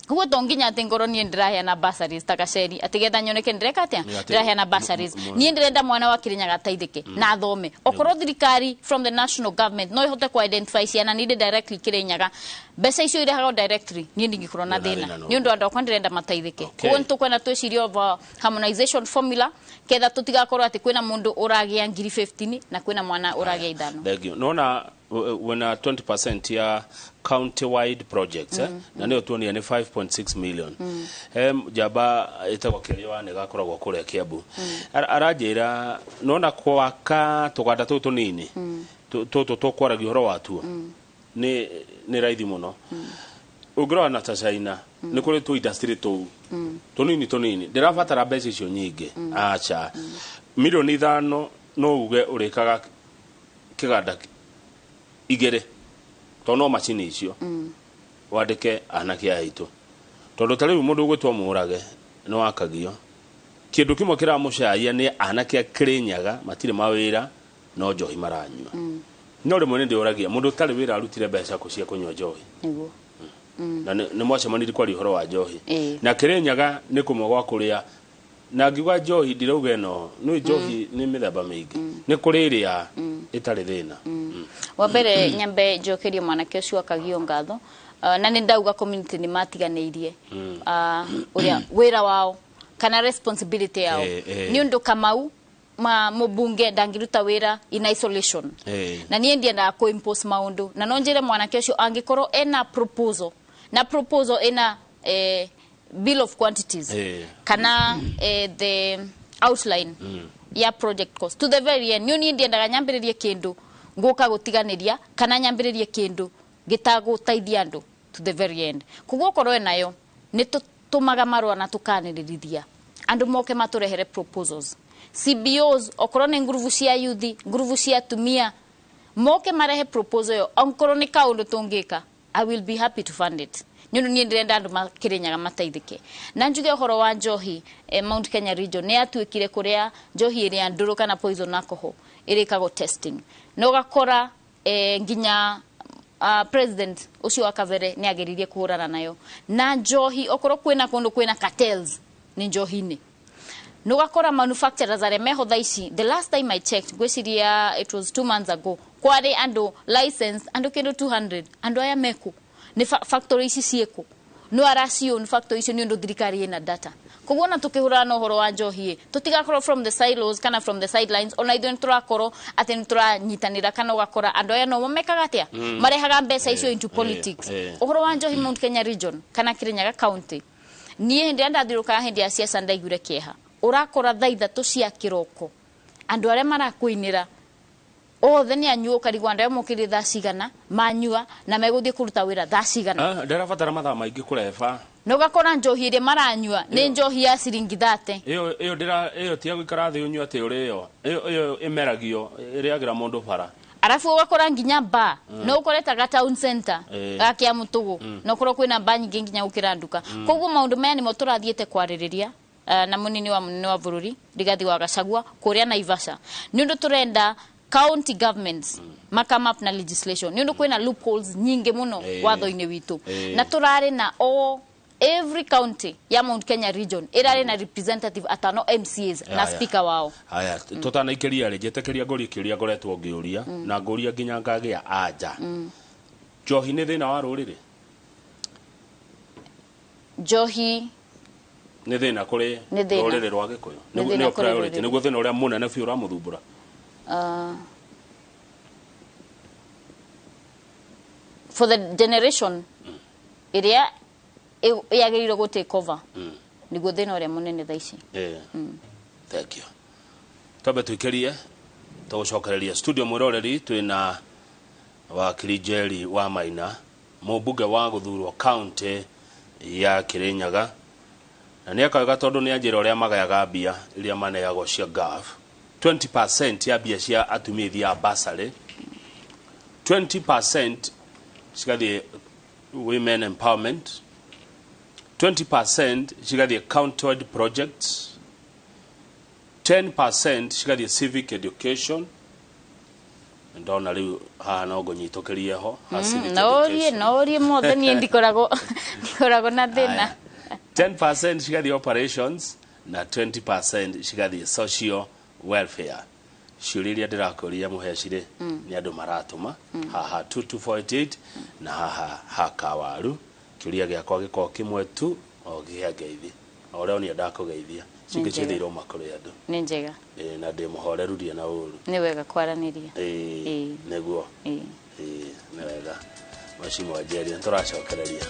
Koguo to nginya atĩ ngorwo niĩ ndĩraheana bursaries ta Gaceri atĩ getha nyoneke ndĩreka atĩa, Nĩ atĩ ndĩraheana bursaries. Niĩ ndĩrenda mwana wa Kirinyaga ateithĩke na athome. Okorwo thirikari from the national government no ihote ku identify ciana needed directly Kirinyaga, mbeca icio irehagwo directly, niĩ ndingĩkorwo na Ndũrĩ na thĩna, thĩna no. nĩ ũndũ andũ akwa ndĩrenda mateithĩke. Koguo nĩ tũkwenda twĩcirie over harmonization formula ketha tũtigakorwo atĩ kwĩna mũndũ ũragĩa ngiri 15 na kwĩna mwana ũragĩa 5. Thank you. Nona Wĩna 20% ya county wide projects, eh? Na nĩyo tuonire nĩ 5.6 million. He njamba ĩtagwo Kĩrĩa wa nĩgakoragwo kũrĩa Kiambu. Aranjĩra nona gwaka tũganda tũtũ tũnini tũtũ tũkwaragia ũhoro watuo nĩ raithi mũno. Ũngĩrora na ta China, nĩ kũrĩ tũ industry tũu tũnini tũnini, ndĩrabatara mbeca icio nyingĩ, aca, 5 milioni no uge ũrĩkaga kĩganda igĩrĩ, tondũ no macini icio wandĩke anake aya aitũ, tondũ ta rĩu mũndũ ũgwĩtwo Mũrage nĩ wakagio kĩndũ kĩmwe kĩramũcaia nĩ anake a Kĩrĩnyaga matirĩ mawĩra, no njohi maranyua. No rĩmwe nĩ ndĩũragia, mũndũ ũtarĩ wĩra arutire mbeca kũ cia kũnyua njohi? Nĩguo. Na nĩ mwacemanirie kwaria ũhoro wa njohi. Ĩĩ. Na Kĩrĩnyaga nĩ kũmwe gwa kũrĩa, na ngiuga njohi ndirauga ĩno nĩ njohi, nĩ mĩthemba mĩingĩ, nĩ kũrĩ ĩrĩa ĩtarĩ thĩna. Wa mbere nyambe njokerie mwanake ũcio akagio ngatho. Na nĩ ndauga community nĩ matiganĩirie ũrĩa wĩra wao kana responsibility yao, nĩ ũndũ Kamau ma mũmbunge ndangĩruta wĩra in isolation. Na niĩ ndiendaga kũ impose maũndũ, na no njĩre mwanake ũcio angĩkorwo ena proposal, na proposal ĩna bill of quantities kana the outline ya project cost to the very end. Nĩ niĩ ndiendaga nyambĩrĩrie kĩndũ ngũka gũtiganĩria, kana nyambĩrĩrie kĩndũ gĩtagũteithia andũ to the very end. Koguo okorwo enayo, nĩ tũtũmaga marũa na tũkanĩrĩrithia andũ moke matũrehere proposals. CBOs, okorwo nĩ ngurubu cia yuthi, ngurubu cia atumia, moke marehe proposal ĩyo. Okorwo nĩ kaũndũ tũngĩka, I will be happy to fund it, nĩ ũndũ niĩ ndĩrenda andũ makĩrĩnyaga mateithĩke. Na njuge ũhoro wa njohi, Mount Kenya region nĩ yatuĩkire kũrĩa njohi ĩrĩa ndũrũ kana poison alcohol ĩrĩkagwo testing, na ũgakora nginya president ũcio wa kabere nĩ ageririe kũhũrana nayo. Na njohi, okorwo kwĩna kũndũ kwĩna cartels, nĩ njohi-inĩ. Nĩ ũgakora manufacturers arĩa meho thaa ici, the last time I checked, ngwĩciria it was 2 months ago, kwarĩ andũ license andũ kĩndũ 200. Andũ aya meku nĩ factory ici ciĩkũ? No araciũn factory icio nĩ ũndũ thirikari ĩna data. Koguo ona tũkĩhũrana na ũhoro wa njohi ĩ, tũtigakorwo from the silos kana from the sidelines. Ona ithuĩ nĩ tũrakorwo atĩ nĩ tũranyitanĩra, kana ũgakora andũ aya nomo mekaga atĩa, marehaga mbeca icio into politics. Ũhoro wa njohi Mount Kenya region kana Kirinyaga county, niĩ hĩndĩ ĩrĩa ndathiũrũrũkaga hĩndĩ ya ciaca ndaiguire kĩeha. Ũrakora thaa 3 cia kĩroko andũ arĩa marakũinĩra othe nĩ anyua, ũkarigwo andũ arĩa mokĩrire thaa cigana manyua na megũthiĩ kũruta wĩra thaa cigana. Ah, ndĩrabatara mathaa maingĩ kũreba. Na ũgakora njohi ĩrĩa maranyua nĩ njohi ya ciringi 30. Ĩyo ndĩra ĩyo tia gũikara thĩ ũnyue atĩ ũrĩyo ĩyo ĩmeragio, ĩrĩagĩra mũndũ bara. Arabu ũgakora nginya bar no ũkore ta ga town center ga Kĩamũtũgũ, na ũkorwo kwĩna bar nyingĩ nginya gũkĩra nduka. Koguo maũndũ maya nĩmo tũrathiĩte kwarĩrĩria na mũnini wa mũnene wa bũrũri Rigathi wa Gachagua kũrĩa Naivasha, nĩ ũndũ tũrenda county governments ma come up na legislation, nĩ ũndũ kwĩna loopholes nyingĩ mũno watho-inĩ witũ. Na tũrarĩ na all every county ya Mount Kenya region ĩrarĩ na representative atano, MCAs, na speaker wao. Haya, tũtanaikĩria rĩ, njĩtĩkĩria ngũrie kĩũria ngoretwo ngĩũria na ngũria nginya ngagĩa anja. Njohi nĩ thĩna wa rũrĩrĩ? Njohi Nĩ thĩna kũrĩ Nĩ thĩna. rũrĩrĩ rwa Gĩkũyũ? Nĩ thĩna Nĩyo kũrĩ priority? rũrĩrĩ. Nĩguo thĩna ũrĩa mũnene biũ ũramũthumbũra? For the generation ĩrĩa yagĩrĩirwo gũ take over, nĩguo thĩna ũrĩa mũnene thaa ici. Thank you. Twambe tuikĩrie tũgũcokereria studio. Mwĩroreri, twĩna wakiri Njeri wa Maina, mũmbunge wa gũthurwo county ya Kĩrĩnyaga, na nĩ akauga tondũ nĩ anjĩra ũrĩa magayaga mbia iria maneagwo cia GAF. 20% ya mbia cia atumia ithiaga bursary, 20% cigathiĩ women empowerment, 20% cigathiĩ county projects, 10% cigathiĩ civic education. Ndona rĩu haha no ngũnyitũkĩrie ho ha civic Norie education. Norie mothe, niĩ ndikoragwo na thĩna. Haya. 10% cigathiĩ operations na 20% cigathiĩ social welfare. Ciũria iria ndĩrakũria mũhecirĩ nĩ andũ maratũma haha 22488 na haha hakawaru. Kĩũria gĩakwa gĩkorwo kĩmwe tu, o gĩa ngeithi, o ũrĩa ũnia ndakũgeithia, cingĩ Nĩ njega. ciothe iroma kũrĩ andũ. Nĩ njega. Ĩĩ, na ndĩ mũhoreru, ndirĩ na ũru. Nĩ wega kwaranĩria. Ĩĩ, Ĩĩ. nĩguo. Ĩĩ. Ĩĩ, nĩ wega mheshimiwa Njeri nĩ tũracokereria.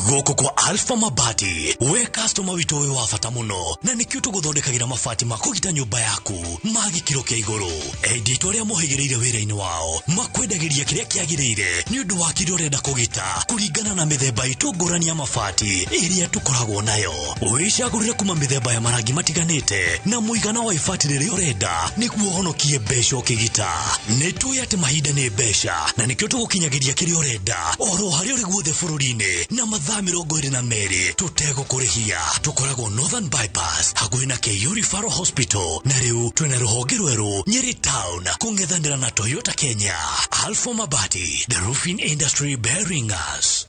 Gũkũ kwa Alpha Mabati, we customer witũ wĩ wa bata mũno, na nĩkĩo tũgũthondekagĩra mabati ma kũgita nyũmba yaku ma gĩkĩro kĩa igũrũ. Endia aitũ arĩa mohĩgĩrĩire wĩra-inĩ wao makwendagĩria kĩrĩa kĩagĩrĩire nĩ ũndũ wa kĩrĩa ũrenda kũgita kũringana na mĩthemba itũ ngũrani ya mabati ĩrĩa tũkoragwo nayo. Wĩcagũrĩre kuma mĩthemba ya marangi matiganĩte na mũigana wa ibati rĩrĩa ũrenda nĩguo ũhonokie mbeca ũkĩgita. Nĩ tũĩ atĩ mahinda nĩ mbeca, na nĩkĩo tũgũkinyagĩria kĩrĩa ũrenda oro harĩa ũrĩ guothe bũrũri-inĩ na mathaa 22 tũtegũkũrĩhia. Tũkoragwo Northern Bypass hakuhĩ na KU Referral Hospital, na rĩu twĩna rũhonge rwerũ Nyeri Town kũng'ethanĩra na Toyota Kenya. Alpha Mabati, the roofing industry bearing us.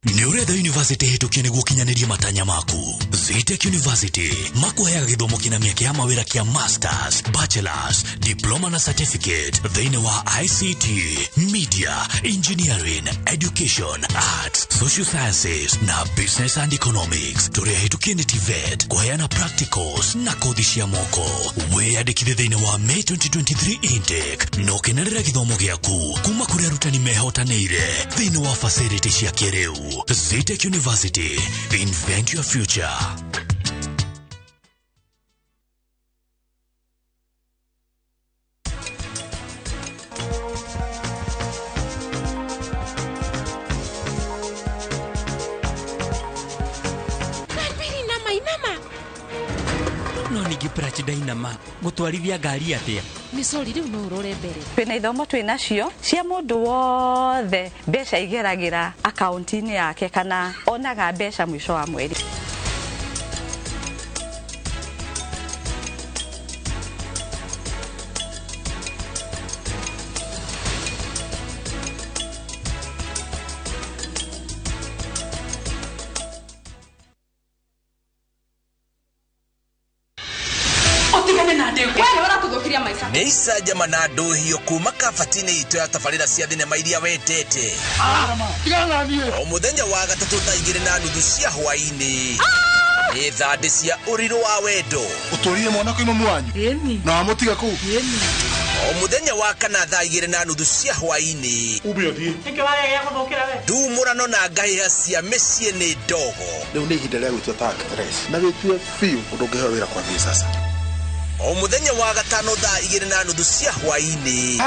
Nĩ ũretha university hĩtũkie nĩguo ũkinyanĩrie matanya maku? Zetech University makũheaga gĩthomo kĩna mĩeke ya mawĩra kĩa masters, bachelors, diploma na certificate thĩinĩ wa ICT, media, engineering, education, arts, social sciences na business and economics. Tũrĩ ahĩtũkie nĩ TVET kũheana practicals na kothi cia moko. Wĩyandĩkithie thĩinĩ wa May 2023 intake na ũkenerere gĩthomo gĩaku kuma kũrĩ arutani mehotanĩire thĩinĩ wa facility cia kĩrĩu. Zetech University, invent your future. No ningĩ Prach Dynama gũtwarithia ngari atĩa? Nĩ sorry, rĩu no ũrore mbere. Twĩna ithomo twĩ nacio cia mũndũ wothe, mbeca igeragĩra akaunti-inĩ yake kana onaga mbeca mũico wa mweri. Nĩ icanjama na ndũhio kuma kabati-inĩ itũ ya tabarĩra cia thinema iria wendete. O mũthenya wa gatatũ thaa 2:30 cia hwaĩ-inĩ nĩ thandĩ cia ũrirũ wa wendo. Ũtũrire mwana kwĩ mamu wanyu na wamũtiga kũu. O mũthenya wa kana thaa 2:30 cia hwaĩ-inĩ ndumũrano na ngahĩha cia mĩciĩ nĩ ndogo. Rĩu nĩ ihinda rĩa gwĩtua ta actress na wĩtue biũ ũndũ ũngĩheo wĩra kwambia sasa. O mũthenya wa gatano thaa 2:30 cia hwaĩ-inĩ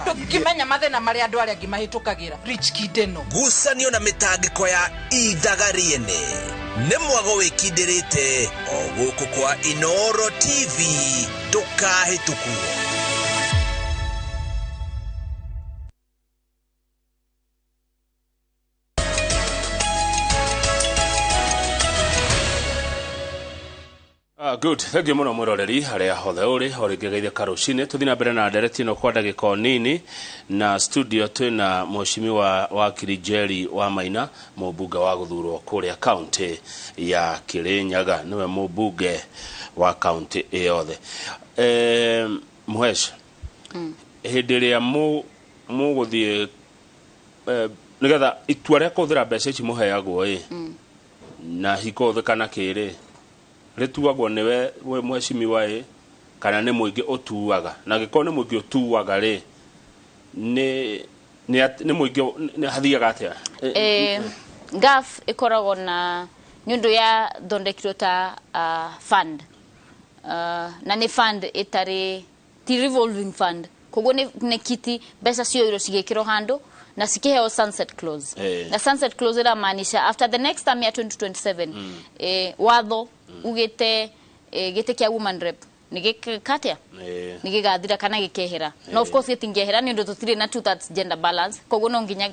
ndũngĩmenya mathĩna marĩa andũ arĩa angĩ mahĩtũkagĩra. Rich Kid ĩno. Ngucanio na mĩtangĩko ya ithaga rĩene nĩ mwago wĩkindĩrĩte o gũkũ kwa Inooro TV, ndũkahĩtũkwo. Good, thank you mũno mwĩroreri harĩa hothe ũrĩ o rĩngĩ geithia karũcinĩ. Tũthiĩ na mbere na ndereti ĩno kwa ndagĩka o nini, na studio twĩna mheshimiwa wakiri Njeri wa Maina, mũmbunge wa gũthurwo kũrĩa kaunti ya Kirinyaga, nĩwe mũmbunge wa kaunti ĩyothe. Mũhesh, hĩndĩ ĩrĩa mũgũthiĩ nĩgetha itua rĩa kũhũthĩra mbeca ici mũheagwo ĩ na hikũhũthĩka na kĩrĩ rĩtuagwo nĩwe we mheshimiwa ĩ kana nĩ mũingĩ ũtuaga? Na angĩkorwo nĩ mũingĩ ũtuaga rĩ, nĩ mũingĩ nĩ hathiaga atĩa? GAF ĩkoragwo na nĩ ũndũ yathondekirwo ta fund, na nĩ fund ĩtarĩ ti revolving fund, koguo nĩ kiti mbeca cioirwo cigĩkĩrwo handũ na cikĩheo sunset clause. Na sunset clause ĩramaanisha after the next term ya 2027, watho ugĩte gĩtĩ kĩa woman rep nĩ gĩkatia nĩ gĩgathira kana gĩkehera. No of course gĩtingĩehera nĩ ũndũ tũtirĩ na 2/3 gender balance, koguo no nginya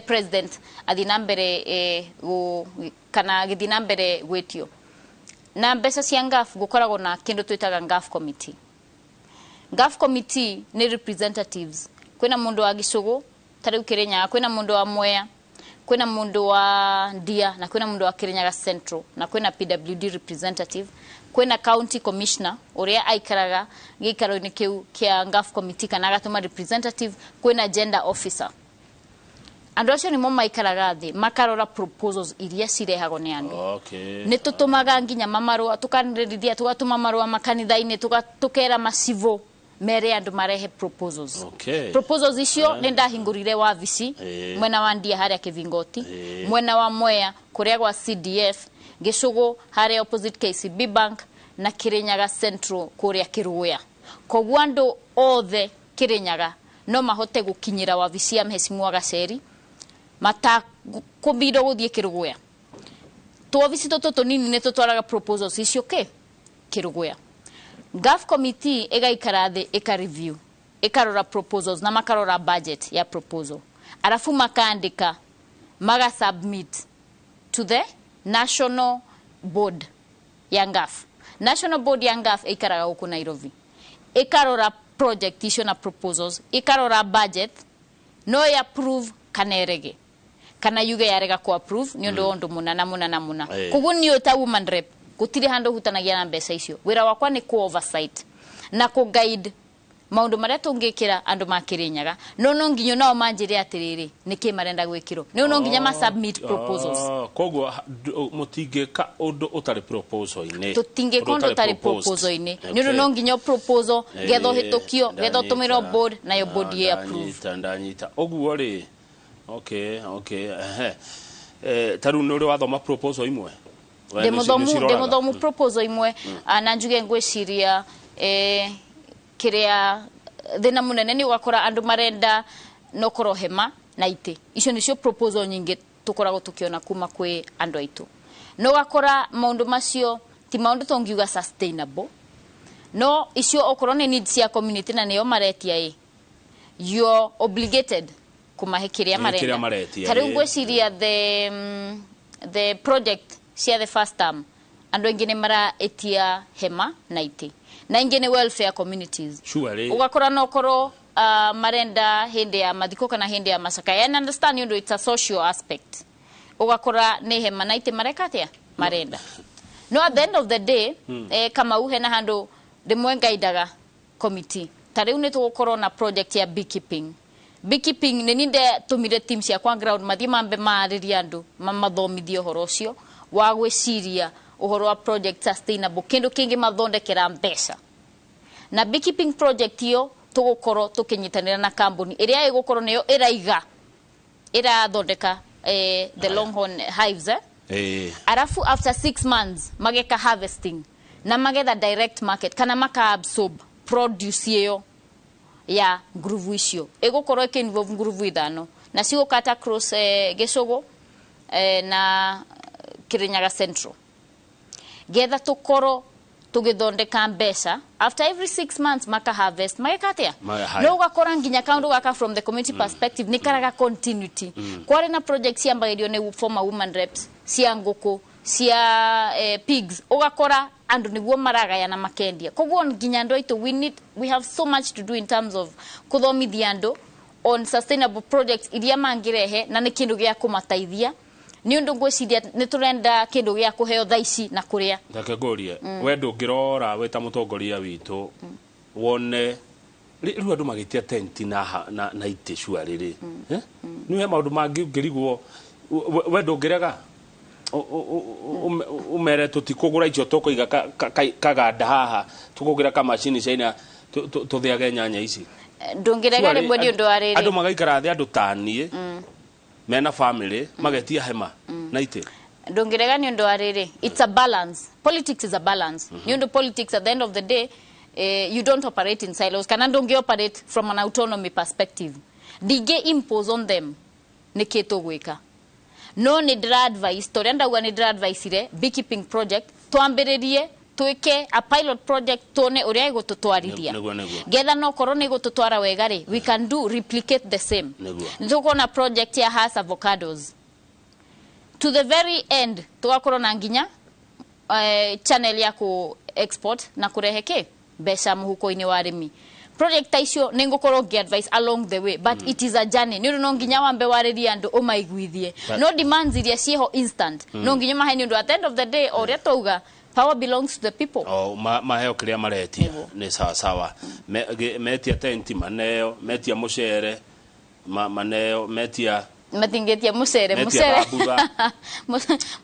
president athiĩ na mbere kana gĩthiĩ na mbere gwĩtio. Na mbeca cia NGAAF gũkoragwo na kĩndũ twĩtaga NGAAF committee. NGAAF committee nĩ representatives, kwĩna mũndũ wa Gĩcũgũ ta rĩu Kĩrĩnyaga, kwĩna mũndũ wa Mwea, kwĩna mũndũ wa Ndia, na kwĩna mũndũ wa Kirinyaga Central, na kwĩna PWD representative, kwĩna county commissioner ũrĩa aikaraga gĩikaro-inĩ kĩu kĩa NGAAF committee kana agatũma representative, kwĩna gender officer. Andũ acio nĩmo maikaraga thĩ makarora proposals iria cirehagwo nĩ andũ. Nĩ tũtũmaga nginya mamarũa, tũkanĩrĩria, tũgatũma marũa makanitha-inĩ, tũkera macibũ mere andũ marehe proposals. Proposals icio nĩ ndahingũrire wabici mwena wa Ndia harĩa Kĩvingoti, mwena wa Mwea kũrĩa gwa CDF, Gĩcũgũ harĩa opposite KCB Bank, na Kirinyaga Central kũrĩa Kĩrũya. Koguo andũ othe Kirinyaga no mahote gũkinyĩra wabici ya Mheshimiwa Gaceri matakũbindwo gũthiĩ Kĩrũgũya. Tuobici tũtũ tũnini nĩ tũtwaraga proposals icio kĩ Kĩrũgũya. Gaf committee ĩgaikara thĩ, ĩka review, ĩkarora proposals na makarora budget ya proposal, arafu makaandĩka, maga submit to the national board ya NGAAF. National board ya NGAAF ĩikaraga gũkũ Nairobi, ĩkarora project icio na proposals, ĩkarora budget, no ya approve kana ĩrege, kana yuge yarega ku approve nĩ ũndũ wa ũndũ mũna na mũna na mũna. Koguo niĩ ta woman rep gũtirĩ handũ hutanagia na mbeca icio. Wĩra wakwa nĩ ku oversight na ku guide maũndũ marĩa tũngĩkĩra andũ ma Kĩrĩnyaga, no nginya nao manjĩre atĩrĩrĩ, nĩkĩ marenda gwĩkĩrwo. Nĩ no nginya ma submit proposals. Koguo mũtingĩka ũndũ ũtarĩ proposal-inĩ? Tũtingĩka ũndũ ũtarĩ proposal-inĩ, nĩ ũndũ no nginya proposal getha ũhĩtũkio, getha ũtũmĩrwo board, nayo board ĩ approve. Ndanyita, ndanyita. Ũguo rĩ, okay, ehe. Ta rĩu nĩ ũrĩ wathoma proposal imwe? We ndĩ mũthomu. Nĩũciroraga? Ndĩ mũthomu proposal imwe. Na njuge ngwĩciria kĩrĩa thĩna mũnene nĩ ũgakora andũ marenda nokorwo hema na itĩ. Icio nĩcio proposal nyingĩ tũkoragwo tũkĩona kuma kwĩ andũ aitũ. No ũgakora maũndũ macio ti maũndũ tũngiuga sustainable, no icio okorwo nĩ needs cia community na nĩo maretia ĩ, you're obligated kũmahe kĩrĩa kĩrĩa marenda. Maretia, Ta rĩu ngwĩciria the project cia the first term, andũ aingĩ nĩ maraĩtia hema na itĩ, na ingĩ nĩ welfare communities. Surely. Ũgakora no korwo marenda hĩndĩ ya mathiko kana hĩndĩ ya macakaya, and understand nĩ ũndũ it's a social aspect, ũgakora nĩ hema na itĩ mareka atĩa marenda. No at the end of the day, Kamau, hena handũ rĩmwe ngaidaga committee. Ta rĩu nĩ tũgũkorwo na project ya beekeeping. Beekeeping nĩ ninde tũmire team ciakwa ground mathiĩ mambe marĩrie andũ, mamathomithie ũhoro ũcio wa gwĩciria ũhoro wa project sustainable, kĩndũ kĩngĩ mathondekera mbeca. Na beekeeping project iyo tũgũkorwo tũkĩnyitanĩra na kambuni ĩrĩa ĩgũkorwo nĩyo ĩraiga, ĩrathondeka the longhorn hives. Arafu after 6 months mageka harvesting na magetha direct market kana maka absorb produce ĩyo ya ngurubu icio. Ĩgũkorwo ĩkĩ involve ngurubu ithano na cigũkata across Gĩcũgũ na Kirinyaga Central, getha tũkorwo tũgĩthondeka mbeca after every 6 months maka harvest, mageka atĩa. Haya. No ũgakora nginya kaũndũ gaka from the community perspective nĩ karaga continuity. Kwarĩ na project ciambagĩrio nĩ former woman reps cia ngũkũ, cia pigs, ũgakora andũ nĩguo maragayana makendia. Koguo nginya andũ aitũ, we have so much to do in terms of kũthomithia andũ on sustainable projects iria mangĩrehe na nĩ kĩndũ gĩa kũmateithia, nĩ ũndũ ngwĩciria nĩ tũrenda kĩndũ gĩa kũheo thaa ici na kũrĩa. Reke ngũrie, we ndũngĩrora wĩ ta mũtongoria witũ wone rĩu andũ magĩtia tenti na itĩ cua rĩrĩ? Eh? Nĩ he maũndũ mangĩ ũngĩrigwo, we ndũngĩrega ũmere tũtikũgũra icio, tũkũiga kaganda haha, tũkũgĩra kamacini China tũthĩage nyanya ici? Ndũngĩrega Surely, rĩmwe nĩ ũndũ wa rĩrĩ. Andũ magaikara thĩ, andũ taniĩ mena family, magetia hema na itĩ. Ndũngĩrega nĩ ũndũ wa rĩrĩ, it's a balance. Politics is a balance, nĩ ũndũ politics at the end of the day, you don't operate in silos kana ndũngĩ operate from an autonomy perspective. Ndingĩ impose on them nĩkĩ tũgwĩka, no nĩ ndĩra advice ta ũrĩa ndauga, nĩ ndĩra adviceire beekeeping project twambĩrĩrie, twĩke a pilot project, tuone ũrĩa ĩgũtũtwarithia. Nĩguo, nĩguo. Getha no korwo nĩ ĩgũtũtwara wega rĩ, we can do replicate the same. Nĩ tũkuona project ya Hass avocados to the very end, tugakorwo na nginya channel ya ku export na kurehe ki mbeca mũhuko-inĩ wa arĩmi. Project ta icio nĩ ngũkorwo ngĩ advice along the way, but it is a journey, nĩ ũndũ no nginya wambe warĩrie andũ, ũmaiguithie. No demands iria ciĩho instant, no nginya mahe, nĩ ũndũ at the end of the day, o ũrĩa twauga, power belongs to the people. O maheo kĩrĩa maretia nĩ sawa sawa. Metia tenti maneo, metia mũcere maneo, metia Matingĩtia mũcere. Metia Mũcere. Thambutha.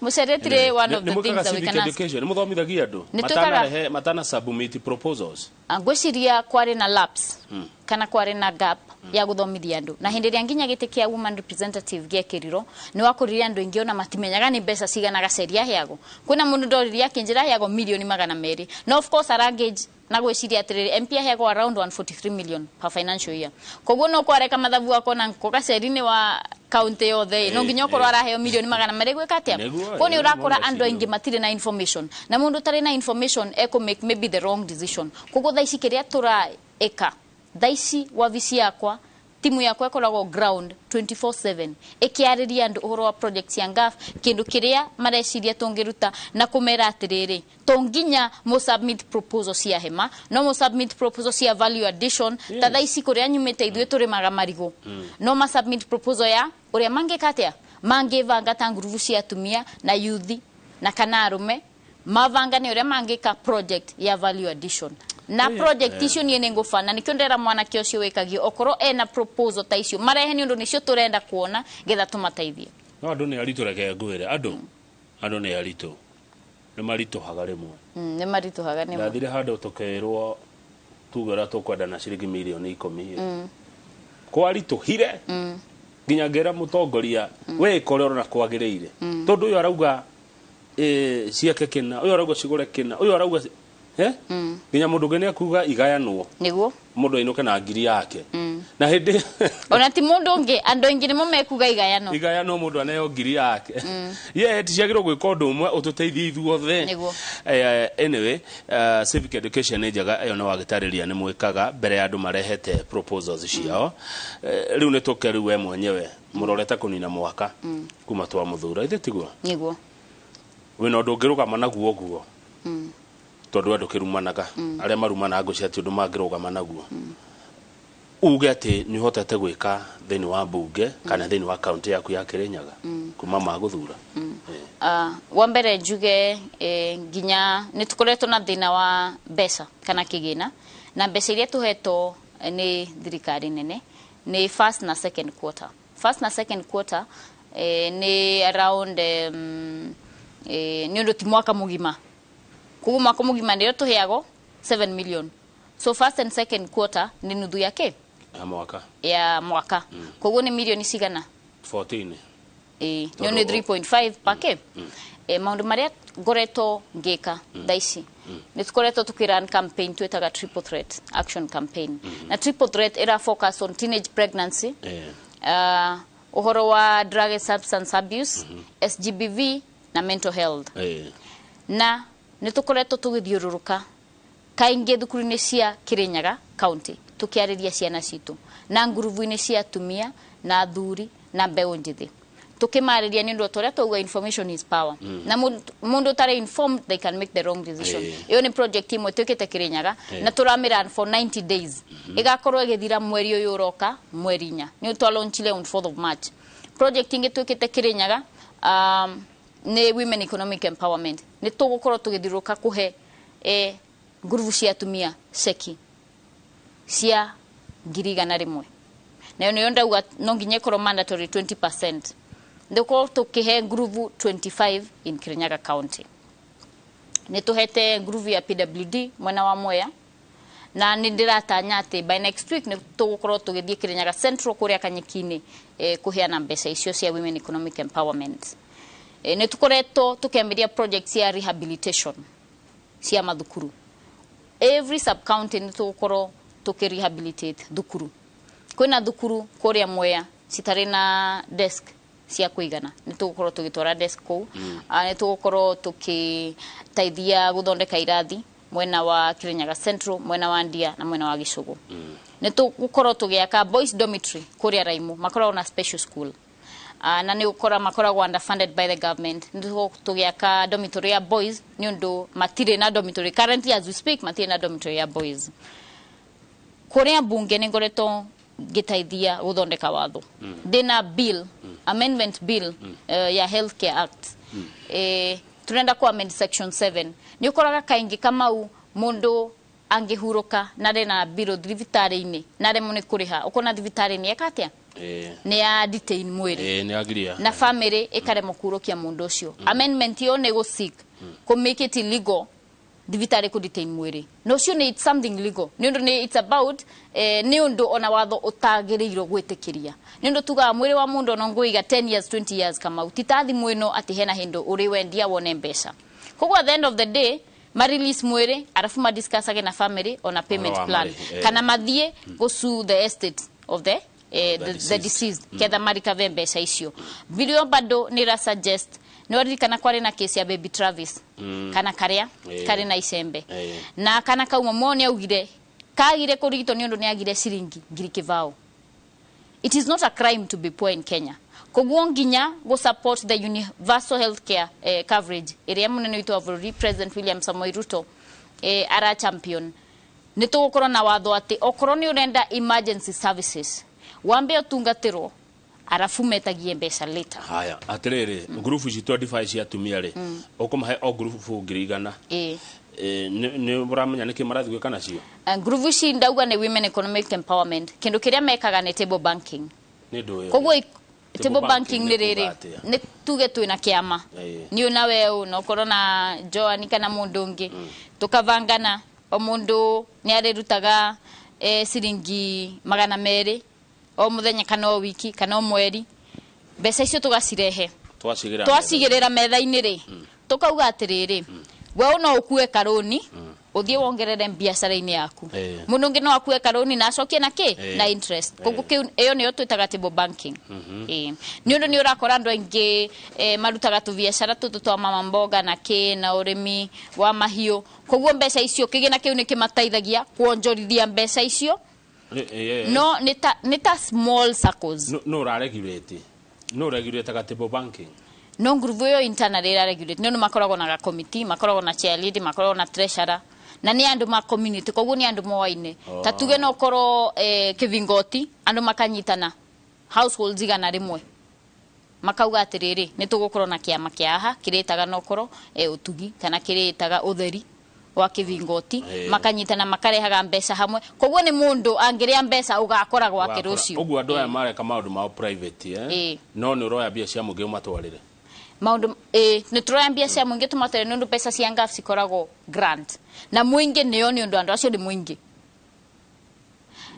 Mũcere tirĩ one of the things that we civic can ask. Education nĩ mũthomithagia andũ Nĩ twĩkaga- matanarehe, matana submit proposals? Ah, ngwĩciria kwarĩ na lapse kana kwarĩ na gap ya gũthomithia andũ, na hĩndĩ ĩrĩa nginya gĩtĩ kĩa woman representative gĩekĩrirwo, nĩ wakorire andũ aingĩ ona matimenyaga nĩ mbeca cigana gaceri aheagwo. Kwĩna mũndũ ndoririe akĩnjĩra aheagwo mirioni 200, no of course arangage na gwĩciria atĩrĩrĩ, MP aheagwo around 143 million per financial year, koguo no kwareka mathabu akona ko gaceri nĩ wa kaunti yothe, no nginya ũkorwo araheo mirioni 200 gwĩka atĩa? Koguo nĩ ũrakora nĩguo andũ aingĩ matirĩ na information, na mũndũ ũtarĩ na information ekũ make maybe the wrong decision. Koguo thaa ici kĩrĩa tũraĩka thaa ici, wabici yakwa, timu yakwa ĩkoragwo ground 24/7 ĩkĩarĩria andũ ũhoro wa project cia NGAAF, kĩndũ kĩrĩa mareciria tũngĩruta, na kũmera atĩrĩrĩ, to nginya mũ submit proposal cia hema, no mũ submit proposal cia value addition. Ta thaa ici kũrĩa nyumĩte ithuĩ tũrĩmaga marigũ, no ma submit proposal ya ũrĩa mangĩka atĩa, mangĩbanga ta ngurubu cia atumia na yuthi na kana arũme, mabangane ũrĩa mangĩka project ya value addition na project icio. Niĩ nĩ ngũbana nĩkĩo ndera mwanake ũcio wĩkagio okorwo ena proposal ta icio marehe, nĩ ũndũ nĩcio tũrenda kuona getha tũmateithie. No andũ nĩ aritũ, reke ngwĩre, andũ nĩ aritũ, nĩ maritũhaga rĩmwe. Nĩ maritũhaga nĩmo. Ndathire handũ tũkĩrwo tuge ũrĩa tũkwenda na ciringi mirioni 10. Kwaritũhire nginya ngĩra mũtongoria, we ĩka ũrĩa ũrona kwagĩrĩire, tondũ ũyũ arauga ciake kĩna, ũyũ arauga cigũre kĩna, ũyũ arauga eh? Nginya mũndũ ũngĩ nĩ akuga igayanwo, mũndũ ainũke na ngiri yake, na hĩndĩ Ona ti mũndũ ũngĩ, andũ aingĩ nĩmo mekuga igayano. Igayanwo, mũndũ aneo ngiri yake. Ye ticagĩrwo gwĩka ũndũ ũmwe ũtũteithie ithuothe. Anyway, civic education nĩ njega ĩyo, nĩ wagĩtarĩria nĩ mwĩkaga mbere ya andũ marehete proposals ciao. Rĩu nĩ tũke rĩu we mwenyewe mũrorete kũnina mwaka kuma twamũthura, ithe tiguo? Nĩguo. Wĩna ũndũ ũngĩrũgama naguo ũguo, tondũ andũ kĩrumanaga, arĩa marumanaga ngũcia ti ũndũ mangĩrũgama naguo, uge atĩ nĩ ũhotete gwĩka thĩinĩ wa mbunge kana thĩinĩ wa kaunti yaku ya Kĩrĩnyaga kuma magũthura? Wa mbere njuge nginya nĩ tũkoretwo na thĩna wa mbeca kana kĩgĩna, na mbeca iria tũhetwo nĩ thirikari nene nĩ first na second quarter. First na second quarter nĩ around nĩ ũndũ ti mwaka mũgima, koguo mwaka mũgima nĩyo tũheagwo 7 million, so first and second quarter nĩ nuthu ya kĩ? Ya mwaka. Ya mwaka, koguo nĩ mirioni cigana? 14. Ĩĩ, nĩo nĩ 3.5 pake. Maũndũ marĩa ngoretwo ngĩka thaa ici, nĩ tũkoretwo tũkĩrun campaign twĩtaga Triple Threat Action Campaign, na Triple Threat ĩra focus on teenage pregnancy, ũhoro wa drug and substance abuse, SGBV na mental health. Na nĩ tũkoretwo tũgĩthiũrũrũka kaingĩ thukuru-inĩ cia Kirinyaga County tũkĩarĩria ciana citũ na ngurubu-inĩ cia atumia na athuri na mbeũ njĩthĩ, tũkĩmarĩria nĩ ũndũ ũrĩa twauga, information is power, na mũndũ ũtarĩ informed, they can make the wrong decision. Ĩyo nĩ project ĩmwe twĩkĩte Kirinyaga na tũramĩrun for 90 days, ĩgakorwo ĩgĩthira mweri ũyũ ũroka mweri 4, nĩ twalaunchire on 4th of March. Project ĩngĩ twĩkĩte Kirinyaga nĩ women economic empowerment. Nĩ tũgũkorwo tũgĩthiũrũrũka kũhe ngurubu cia atumia ceki cia 100,000, nayo nĩyo ndauga no nginya ĩkorwo mandatory 20%. Ndĩkorwo tũkĩhe ngurubu 25 in Kirinyaga County. Nĩ tũhete ngurubu ya PWD mwena wa Mwea, na nĩ ndĩratanya atĩ by next week nĩ tũgũkorwo tũgĩthiĩ Kirinyaga Central kũrĩa Kanyeki-inĩ kũheana mbeca icio cia women economic empowerment. Nĩ tũkoretwo tũkĩambĩrĩria project cia rehabilitation cia mathukuru. Every sub county nĩ tũgũkorwo tũkĩ-rehabilitate thukuru. Kwĩna thukuru kũrĩa Mwea citarĩ na desk cia kũigana, nĩ tũgũkorwo tũgĩtwara desk kũu. Ah, nĩ tũgũkorwo tũkĩteithia gũthondeka irathi mwena wa Kirinyaga Central, mwena wa Ndia na mwena wa Gĩcũgũ. Nĩ tũgũkorwo tũgĩaka boys dormitory kũrĩa Raimu, makoragwo na special school, na nĩ ũkora makoragwo underfunded by the government. Nĩ tũgũkorwo tũgĩaka dormitory ya boys nĩ ũndũ matirĩ na dormitory currently, as we speak matirĩ na dormitory ya boys. Kũrĩa mbunge nĩ ngoretwo ngĩteithia gũthondeka watho. Ndĩna bill, amendment bill ya Healthcare Act. Turenda ku amend section 7. Nĩ ũkoraga kaingĩ Kamau mũndũ angĩhurũka na arĩ na mbirũ thibitarĩ-inĩ na aremwo nĩ kũrĩha, ũkona thibitarĩ nĩ eka atĩa? Nĩ ya detain mwĩrĩ. Ĩĩ, nĩ agiria. Na family ĩkaremwo kurukia mũndũ ũcio. Amendment ĩyo nĩ gũ seek kũ make it illegal thibitarĩ kũ detain mwĩrĩ, na ũcio nĩ, it's something legal, nĩ ũndũ nĩ it's about nĩ ũndũ ona watho ũtagĩrĩirwo gwĩtĩkĩria, nĩ ũndũ tugaga mwĩrĩ wa mũndũ ona ngũiga 10 years, 20 years, Kamau, ti ta thimũ ĩno atĩ hena hĩndũ ũrĩ wendia wone mbeca. Koguo at the end of the day ma release mwĩrĩ, arabu ma discussage na family ona payment wa plan marĩhi, eh. kana mathiĩ gũ sue the estate of the the the deceased. Deceased, ketha marikave mbeca icio. Bilio bado nĩ ra suggest, nĩ waririkana kwarĩ na case ya baby Travis kana karĩa karĩ na icembe na kana kauma mo nĩ augire kagire kũrigitwo nĩ ũndũ nĩ agire ciringi 2,000. It is not a crime to be poor in Kenya. Koguo nginya go support the universal healthcare coverage ĩrĩa mũnene witũ wa bũrũri, President William Samoei Ruto, ara champion, nĩ tũgũkorwo na watho atĩ okorwo nĩ ũrenda emergency services, wambe ũtungatĩrwo, arabu metagie mbeca later. Haya, atirĩrĩ, ngurubu ici 25 cia atumia rĩ, ũkũmahe o ngurubu 100,000? Ĩĩ. Nĩ ũramenya nĩkĩ marathiĩ gwĩka nacio? Ngurubu ici ndauga nĩ women economic empowerment. Kĩndũ kĩrĩa mekaga nĩ table banking. Nĩ ũndũ ũyũ. Koguo Table table banking banking nĩ nĩ rĩrĩ, kuga atĩa? Nĩ tuge twĩna kĩama, niĩ na we na ũkorwo na Joan kana mũndũ ũngĩ, tũkabangana o mũndũ nĩ arĩrutaga ciringi 200 o mũthenya kana o wiki kana o mweri. Mbeca icio tũgacirehe, twacigĩra twacigĩrĩra metha-inĩ rĩ, tũkauga atĩrĩrĩ, we no ũkue karũni ũthiĩ wongerere biacara-inĩ yaku, mũndũ ũngĩ no akue karũni na acokie na kĩ? Na interest. Koguo kĩu ĩyo nĩyo twĩtaga table banking. Ĩĩ, nĩ ũndũ nĩ ũrakora andũ aingĩ marutaga tũbiacara tũtũ twa mama mboga na kĩ na ũrĩmi wa mahiũ. Koguo mbeca icio, kĩgĩna kĩu nĩ kĩmateithagia kuonjorithia mbeca icio, no nĩ ta small circles. No ũraregulate, no ũregulate table banking? No ngurubu ĩyo internally ĩra regulate, nĩ ũndũ makoragwo na committee, makoragwo na chair lady, makoragwo na treasurer, na nĩ andũ ma community, koguo nĩ andũ moaine. Ta tuge no korwo kĩvingoti andũ makanyitana, households 100, makauga atĩrĩrĩ, nĩ tũgũkorwo na kĩama kĩa haha kĩrĩtaga nokorwo ũtugi kana kĩrĩtaga ũtheri wa kĩvingoti. Makanyitana, makarehaga mbeca hamwe, koguo nĩ mũndũ angĩrĩa mbeca ũgakora gwake rũciũ. Ũguo andũ aya mareka maũndũ mao private, eh? Ĩĩ. No nĩ ũroya mbia cia mũingĩ ũmatwarĩre? Maundu ĩ, nĩ tũroya mbia cia mũingĩ tũmatware, nĩ ũndũ mbeca cia ngaf cikoragwo grant na mũingĩ nĩyo, nĩ ũndũ andũ acio nĩ mũingĩ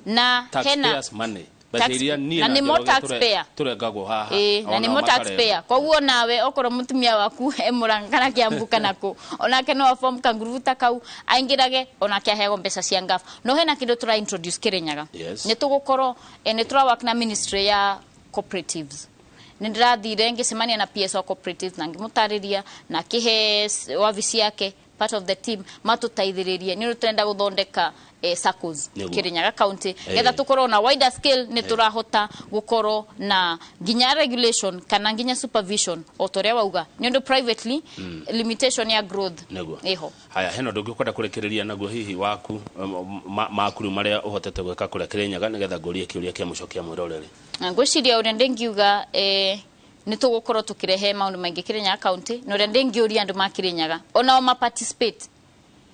na hena taxpayers money, mbeca iria niĩ na nĩmo Njoroge taxpayer. tũrengagwo haha. Ĩĩ, na Ona nĩmo makarengwo. taxpayer. Koguo nawe okorwo mũtumia waku e Murang'a kana Kiambu kana kũ, onake no aform kangurubu ta kau aingĩrage, onake aheagwo mbeca cia ngaf. No hena kĩndũ tũra introduce Kĩrĩnyaga. Nĩ tũgũkorwo nĩ tũra work na ministry ya cooperatives. Nĩ ndĩrathire ngĩcemania na PS wa cooperatives na ngĩmũtarĩria na akĩhe wabici yake part of the team matũteithĩrĩrie, nĩ ũndũ tũrenda gũthondeka SACCOs Kĩrĩnyaga county, getha tũkorwo na wider scale, nĩ tũrahota gũkorwo na nginya regulation kana nginya supervision o ta ũrĩa wauga, nĩ ũndũ privately limitation ya growth ĩho. Haya, hena ũndũ ũngĩ ũkwenda kũrĩkĩrĩria naguo hihi waku maku rĩu marĩa ũhotete gwĩka kũrĩa Kĩrĩnyaga, nĩgetha ngũrie kĩũria kĩa mũico kĩa mwĩroreri? Na ngwĩciria ũrĩa ndĩngiuga, nĩ tũgũkorwo tũkĩrehe maũndũ maingĩ Kĩrĩnyaga county, na ũrĩa ndĩngĩũria andũ ma Kĩrĩnyaga onao ma participate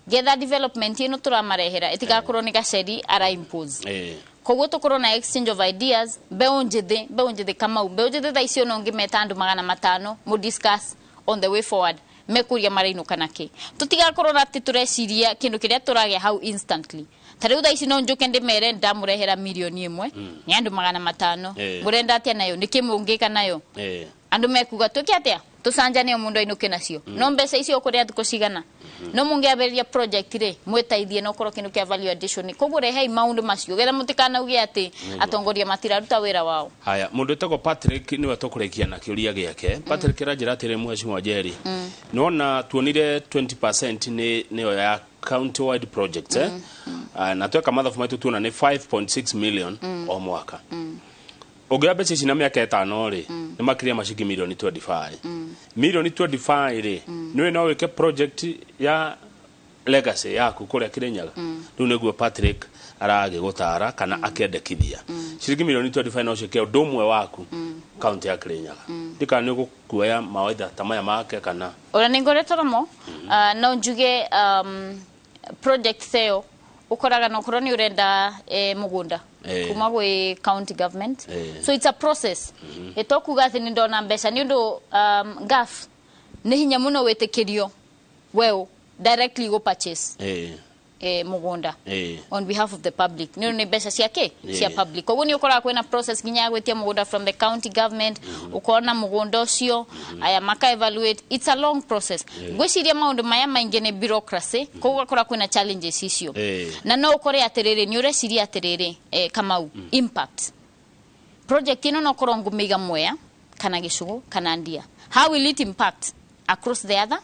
getha development ĩno tũramarehera ĩtigakorwo nĩ gaceri ara impose. Koguo tũkorwo na exchange of ideas, mbeũ njĩthĩ, mbeũ njĩthĩ, Kamau, mbeũ njĩthĩ thaa icio no ngĩmeta andũ 500 mu discuss on the way forward, mekũria marainũka nakĩ. Tũtigakorwo na atĩ tũreciria kĩndũ kĩrĩa tũragĩa hau instantly. Ta rĩu thaa ici no njũke ndĩmere ndamũrehera 1 million nĩ andũ 500, mũrenda atĩa nayo, nĩkĩ mũngĩka nayo? Andũ mekuga twĩke atĩa, tũcanjane, o mũndũ ainũke nacio. No mbeca icio ũkũrĩa thikũ cigana? No mũngĩambĩrĩria project rĩ, mwĩteithie no korwo kĩndũ kĩa value addition. Koguo rehei maũndũ macio getha mũtikanauge atĩ atongoria matiraruta wĩra wao. Haya, mũndũ wĩtagwo Patrick nĩwe tũkũrĩkia na kĩũria gĩake. Patrick aranjĩra atĩrĩ, mheshimiwa Njeri, nĩwona tuonire 20% nĩ nĩyo ya county wide project, eh? Ah, na tweka mathabu maitũ tuona nĩ 5.6 million o mwaka. Ũngĩoya mbeca ici na mĩaka 5 rĩ, nĩ makĩria ma ciringi milioni 25. Milioni 25 rĩ, nĩwe no wĩke project ya legacy yaku kũrĩa Kĩrĩnyaga. Rĩu nĩguo Patrick aragĩgũtara kana akendekithia, ciringi milioni 25 no ciĩke ũndũ ũmwe waku kaunti ya Kĩrĩnyaga. Ndikana nĩ ũgũkuoya mawaitha ta maya make kana? Ũrĩa nĩ ngoretwo namo, no njuge project ĩyo Ũkoraga no korwo nĩ ũrenda mũgũnda kuma gwĩ county government. So it's a process. Ĩtokuga atĩ nĩ ndona mbeca nĩ ũndũ ngaf nĩ hinya mũno wĩtĩkĩrio weũ directly go purchase mũgũnda on behalf of the public, nĩ ũndũ nĩ mbeca cia kĩ cia public. Koguo nĩ ũkoraga kwĩna process nginya ya gwĩtia mũgũnda from the county government, ũkona mũgũnda ũcio aya maka evaluate. It's a long process. Ngwĩciria maũndũ maya maingĩ nĩ bureaucracy, koguo ũgakora kwĩna challenges icio. Na no ũkore atĩrĩrĩ, nĩ ũreciria atĩrĩrĩ, Kamau, impact project ĩno no korwo ngũmĩiga Mwea kana Gĩcũgũ kana Ndia, how will it impact across the other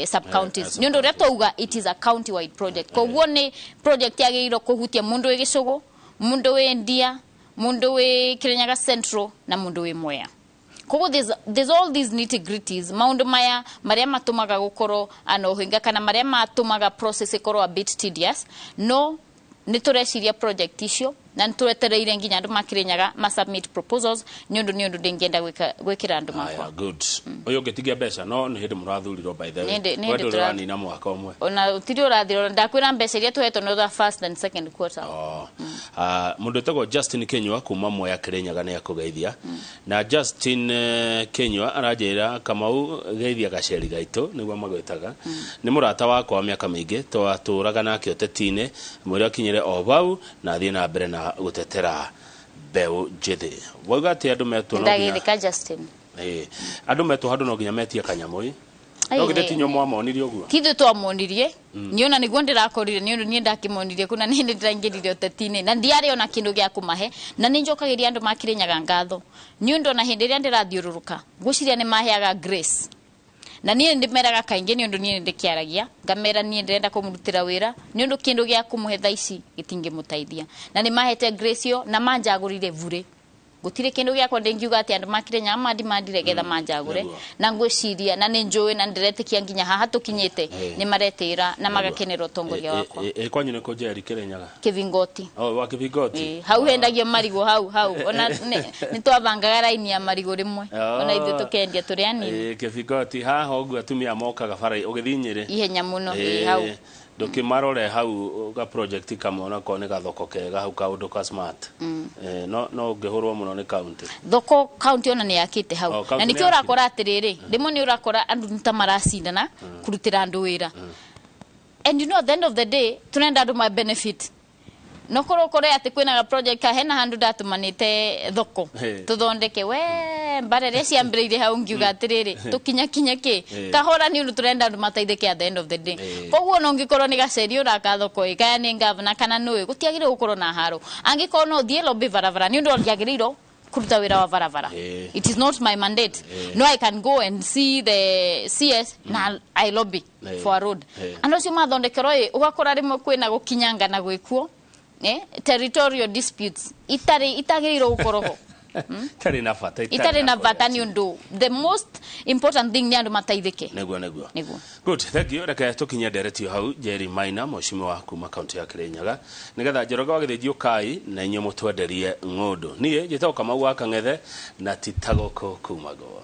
sub counties? Nĩ ũndũ ũrĩa twauga, it is a county wide project. Koguo nĩ project yagĩrĩirwo kũhutia mũndũ wĩ Gĩcũgũ, mũndũ wĩ Ndia, mũndũ wĩ Kirinyaga Central na mũndũ wĩ Mwea. Koguo there's all these nitty gritties, maũndũ maya marĩa matũmaga gũkorwo ana ũhinga kana marĩa matũmaga process ĩkorwo a bit tedious. No nĩ tũreciria project icio na nĩ twetereire nginya andũ ma Kirinyaga ma submit proposals, nĩ ũndũ ndĩngĩenda gwĩkĩra andũ makwa. Aya, good. Ũyũ ũngĩtigia mbeca no nĩ hĩndĩ mũrathurirwo, by the way. Nĩ hĩndĩ We ndũrĩ wanina mwaka ũmwe. Ona ũtirĩ ũrathira, ona ndakwĩra mbeca iria tũhetwo nĩ the first and second quarter. Oh. Mũndũ wĩtagwo Justin Kinyua kuma Mwea Kirinyaga nĩ akũgeithia. Na Justin Kinyua aranjĩra, "Kamau, geithia gaceri gaitũ," nĩguo magwĩtaga. Nĩ mũrata wakwa wa mĩaka mĩingĩ, twatũraga nake ũteti-inĩ, mwĩre akinyĩre o bau na athiĩ na mbere na gũtetera mbeũ njĩthĩ. Wauga atĩ andũ metwo no nginya Ndageithĩka, Justin. Andũ metwo handũ no nginya metie kanyamũ ĩ. Ai, No githĩ tinyo mwamonirie ũguo? Ti ithuĩ twamonirie. Niona nĩguo ndĩrakorire, nĩ ũndũ niĩ ndakĩmonirie kuna nĩ ndĩraingĩrire ũteti-inĩ na ndiarĩ ona kĩndũ gĩa kũmahe. Na nĩ njokagĩria andũ ma Kĩrĩnyaga ngatho, nĩ ũndũ ona hĩndĩ ĩrĩa ndĩrathiũrũrũka ngwĩciria nĩ maheaga grace. Na niĩ ndĩmeraga kaingĩ, nĩ ũndũ niĩ ndĩkĩaragia ngamera niĩ ndĩrenda kũmũrutĩra wĩra, nĩ ũndũ kĩndũ gĩa kũmũhe thaa ici gĩtingĩmũteithia. Na nĩ mahete grace ĩyo na manjagũrire bure. Gũtirĩ kĩndũ gĩakwa ndĩngiuga atĩ andũ ma Kĩrĩnyaga mandimandire getha manjagũre. Na ngwĩciria na nĩ njũĩ na ndĩretĩkia nginya haha tũkinyĩte nĩ maretĩra na magakenera ũtongoria wakwa. Kwanyu nĩ kũ, Njeri, Kĩrĩnyaga? Kĩbingoti. Oh, wa Kĩbingoti. Hau hendagio marigũ hau hau, ona nĩ twabangaga raini ya marigũ rĩmwe, ona ithuĩ tũkendia tũrĩ anini. Kĩbingoti haha ũguo atumia mokaga bara ũgĩthiĩ Nyĩrĩ. Ihenya mũno, ĩ, hau. Ndũkĩmarore hau ga project kamwe onako nĩ gathoko kega hau, kaũndũ ka smart. No ũngĩhũrwo mũno nĩ county. Thoko county ona nĩ yakĩte hau. Oh, county Na nĩ nĩkĩo yakĩte. ũrakora atĩrĩrĩ, rĩmwe nĩ ũrakora andũ nĩ ta maracindana kũrutĩra andũ wĩra, and you know, at the end of the day tũrenda andũ ma benefit. No korwo ũkore atĩ kwĩna ga project ka hena handũ ndatũmanĩte thoko tũthondeke we mbara ĩrĩa ciambĩrĩirie hau, ngiuga atĩrĩrĩ, tũkinya kinya kĩ kahora, nĩ ũndũ tũrenda andũ mateithĩke at the end of the day. Koguo no ngĩkorwo nĩ gaceri ũraka thoko ĩ, kaya nĩ gavana kana nũĩ, gũtiagĩrĩirwo gũkorwo na haro. Angĩkorwo no ũthiĩ lobby barabara, nĩ ũndũ ndiagĩrĩirwo kũruta wĩra wa barabara, it is not my mandate. No, I can go and see the CS na I lobby for a road. Andũ acio mathondekerwo ĩ, ũgakora rĩmwe kwĩna gũkinyangana gwĩkuo, territorial disputes itarĩ itagĩrĩirwo gũkorwo ho. Itarĩ na bata. Itarĩ na bata, nĩ ũndũ the most important thing nĩ andũ mateithĩke. Nĩguo. Nĩguo. Good, thank you. Reke tũkinye nderetio hau, Jerry Maina, mheshimiwa kuma kaunti ya Kirinyaga, nigetha Njoroge wa Gĩthĩnji ũkai na inyuĩ mũtwenderie ng'ũndũ. Niĩ njĩtagwo Kamau wa Kang'ethe na ti ta gũkũ kumagwo.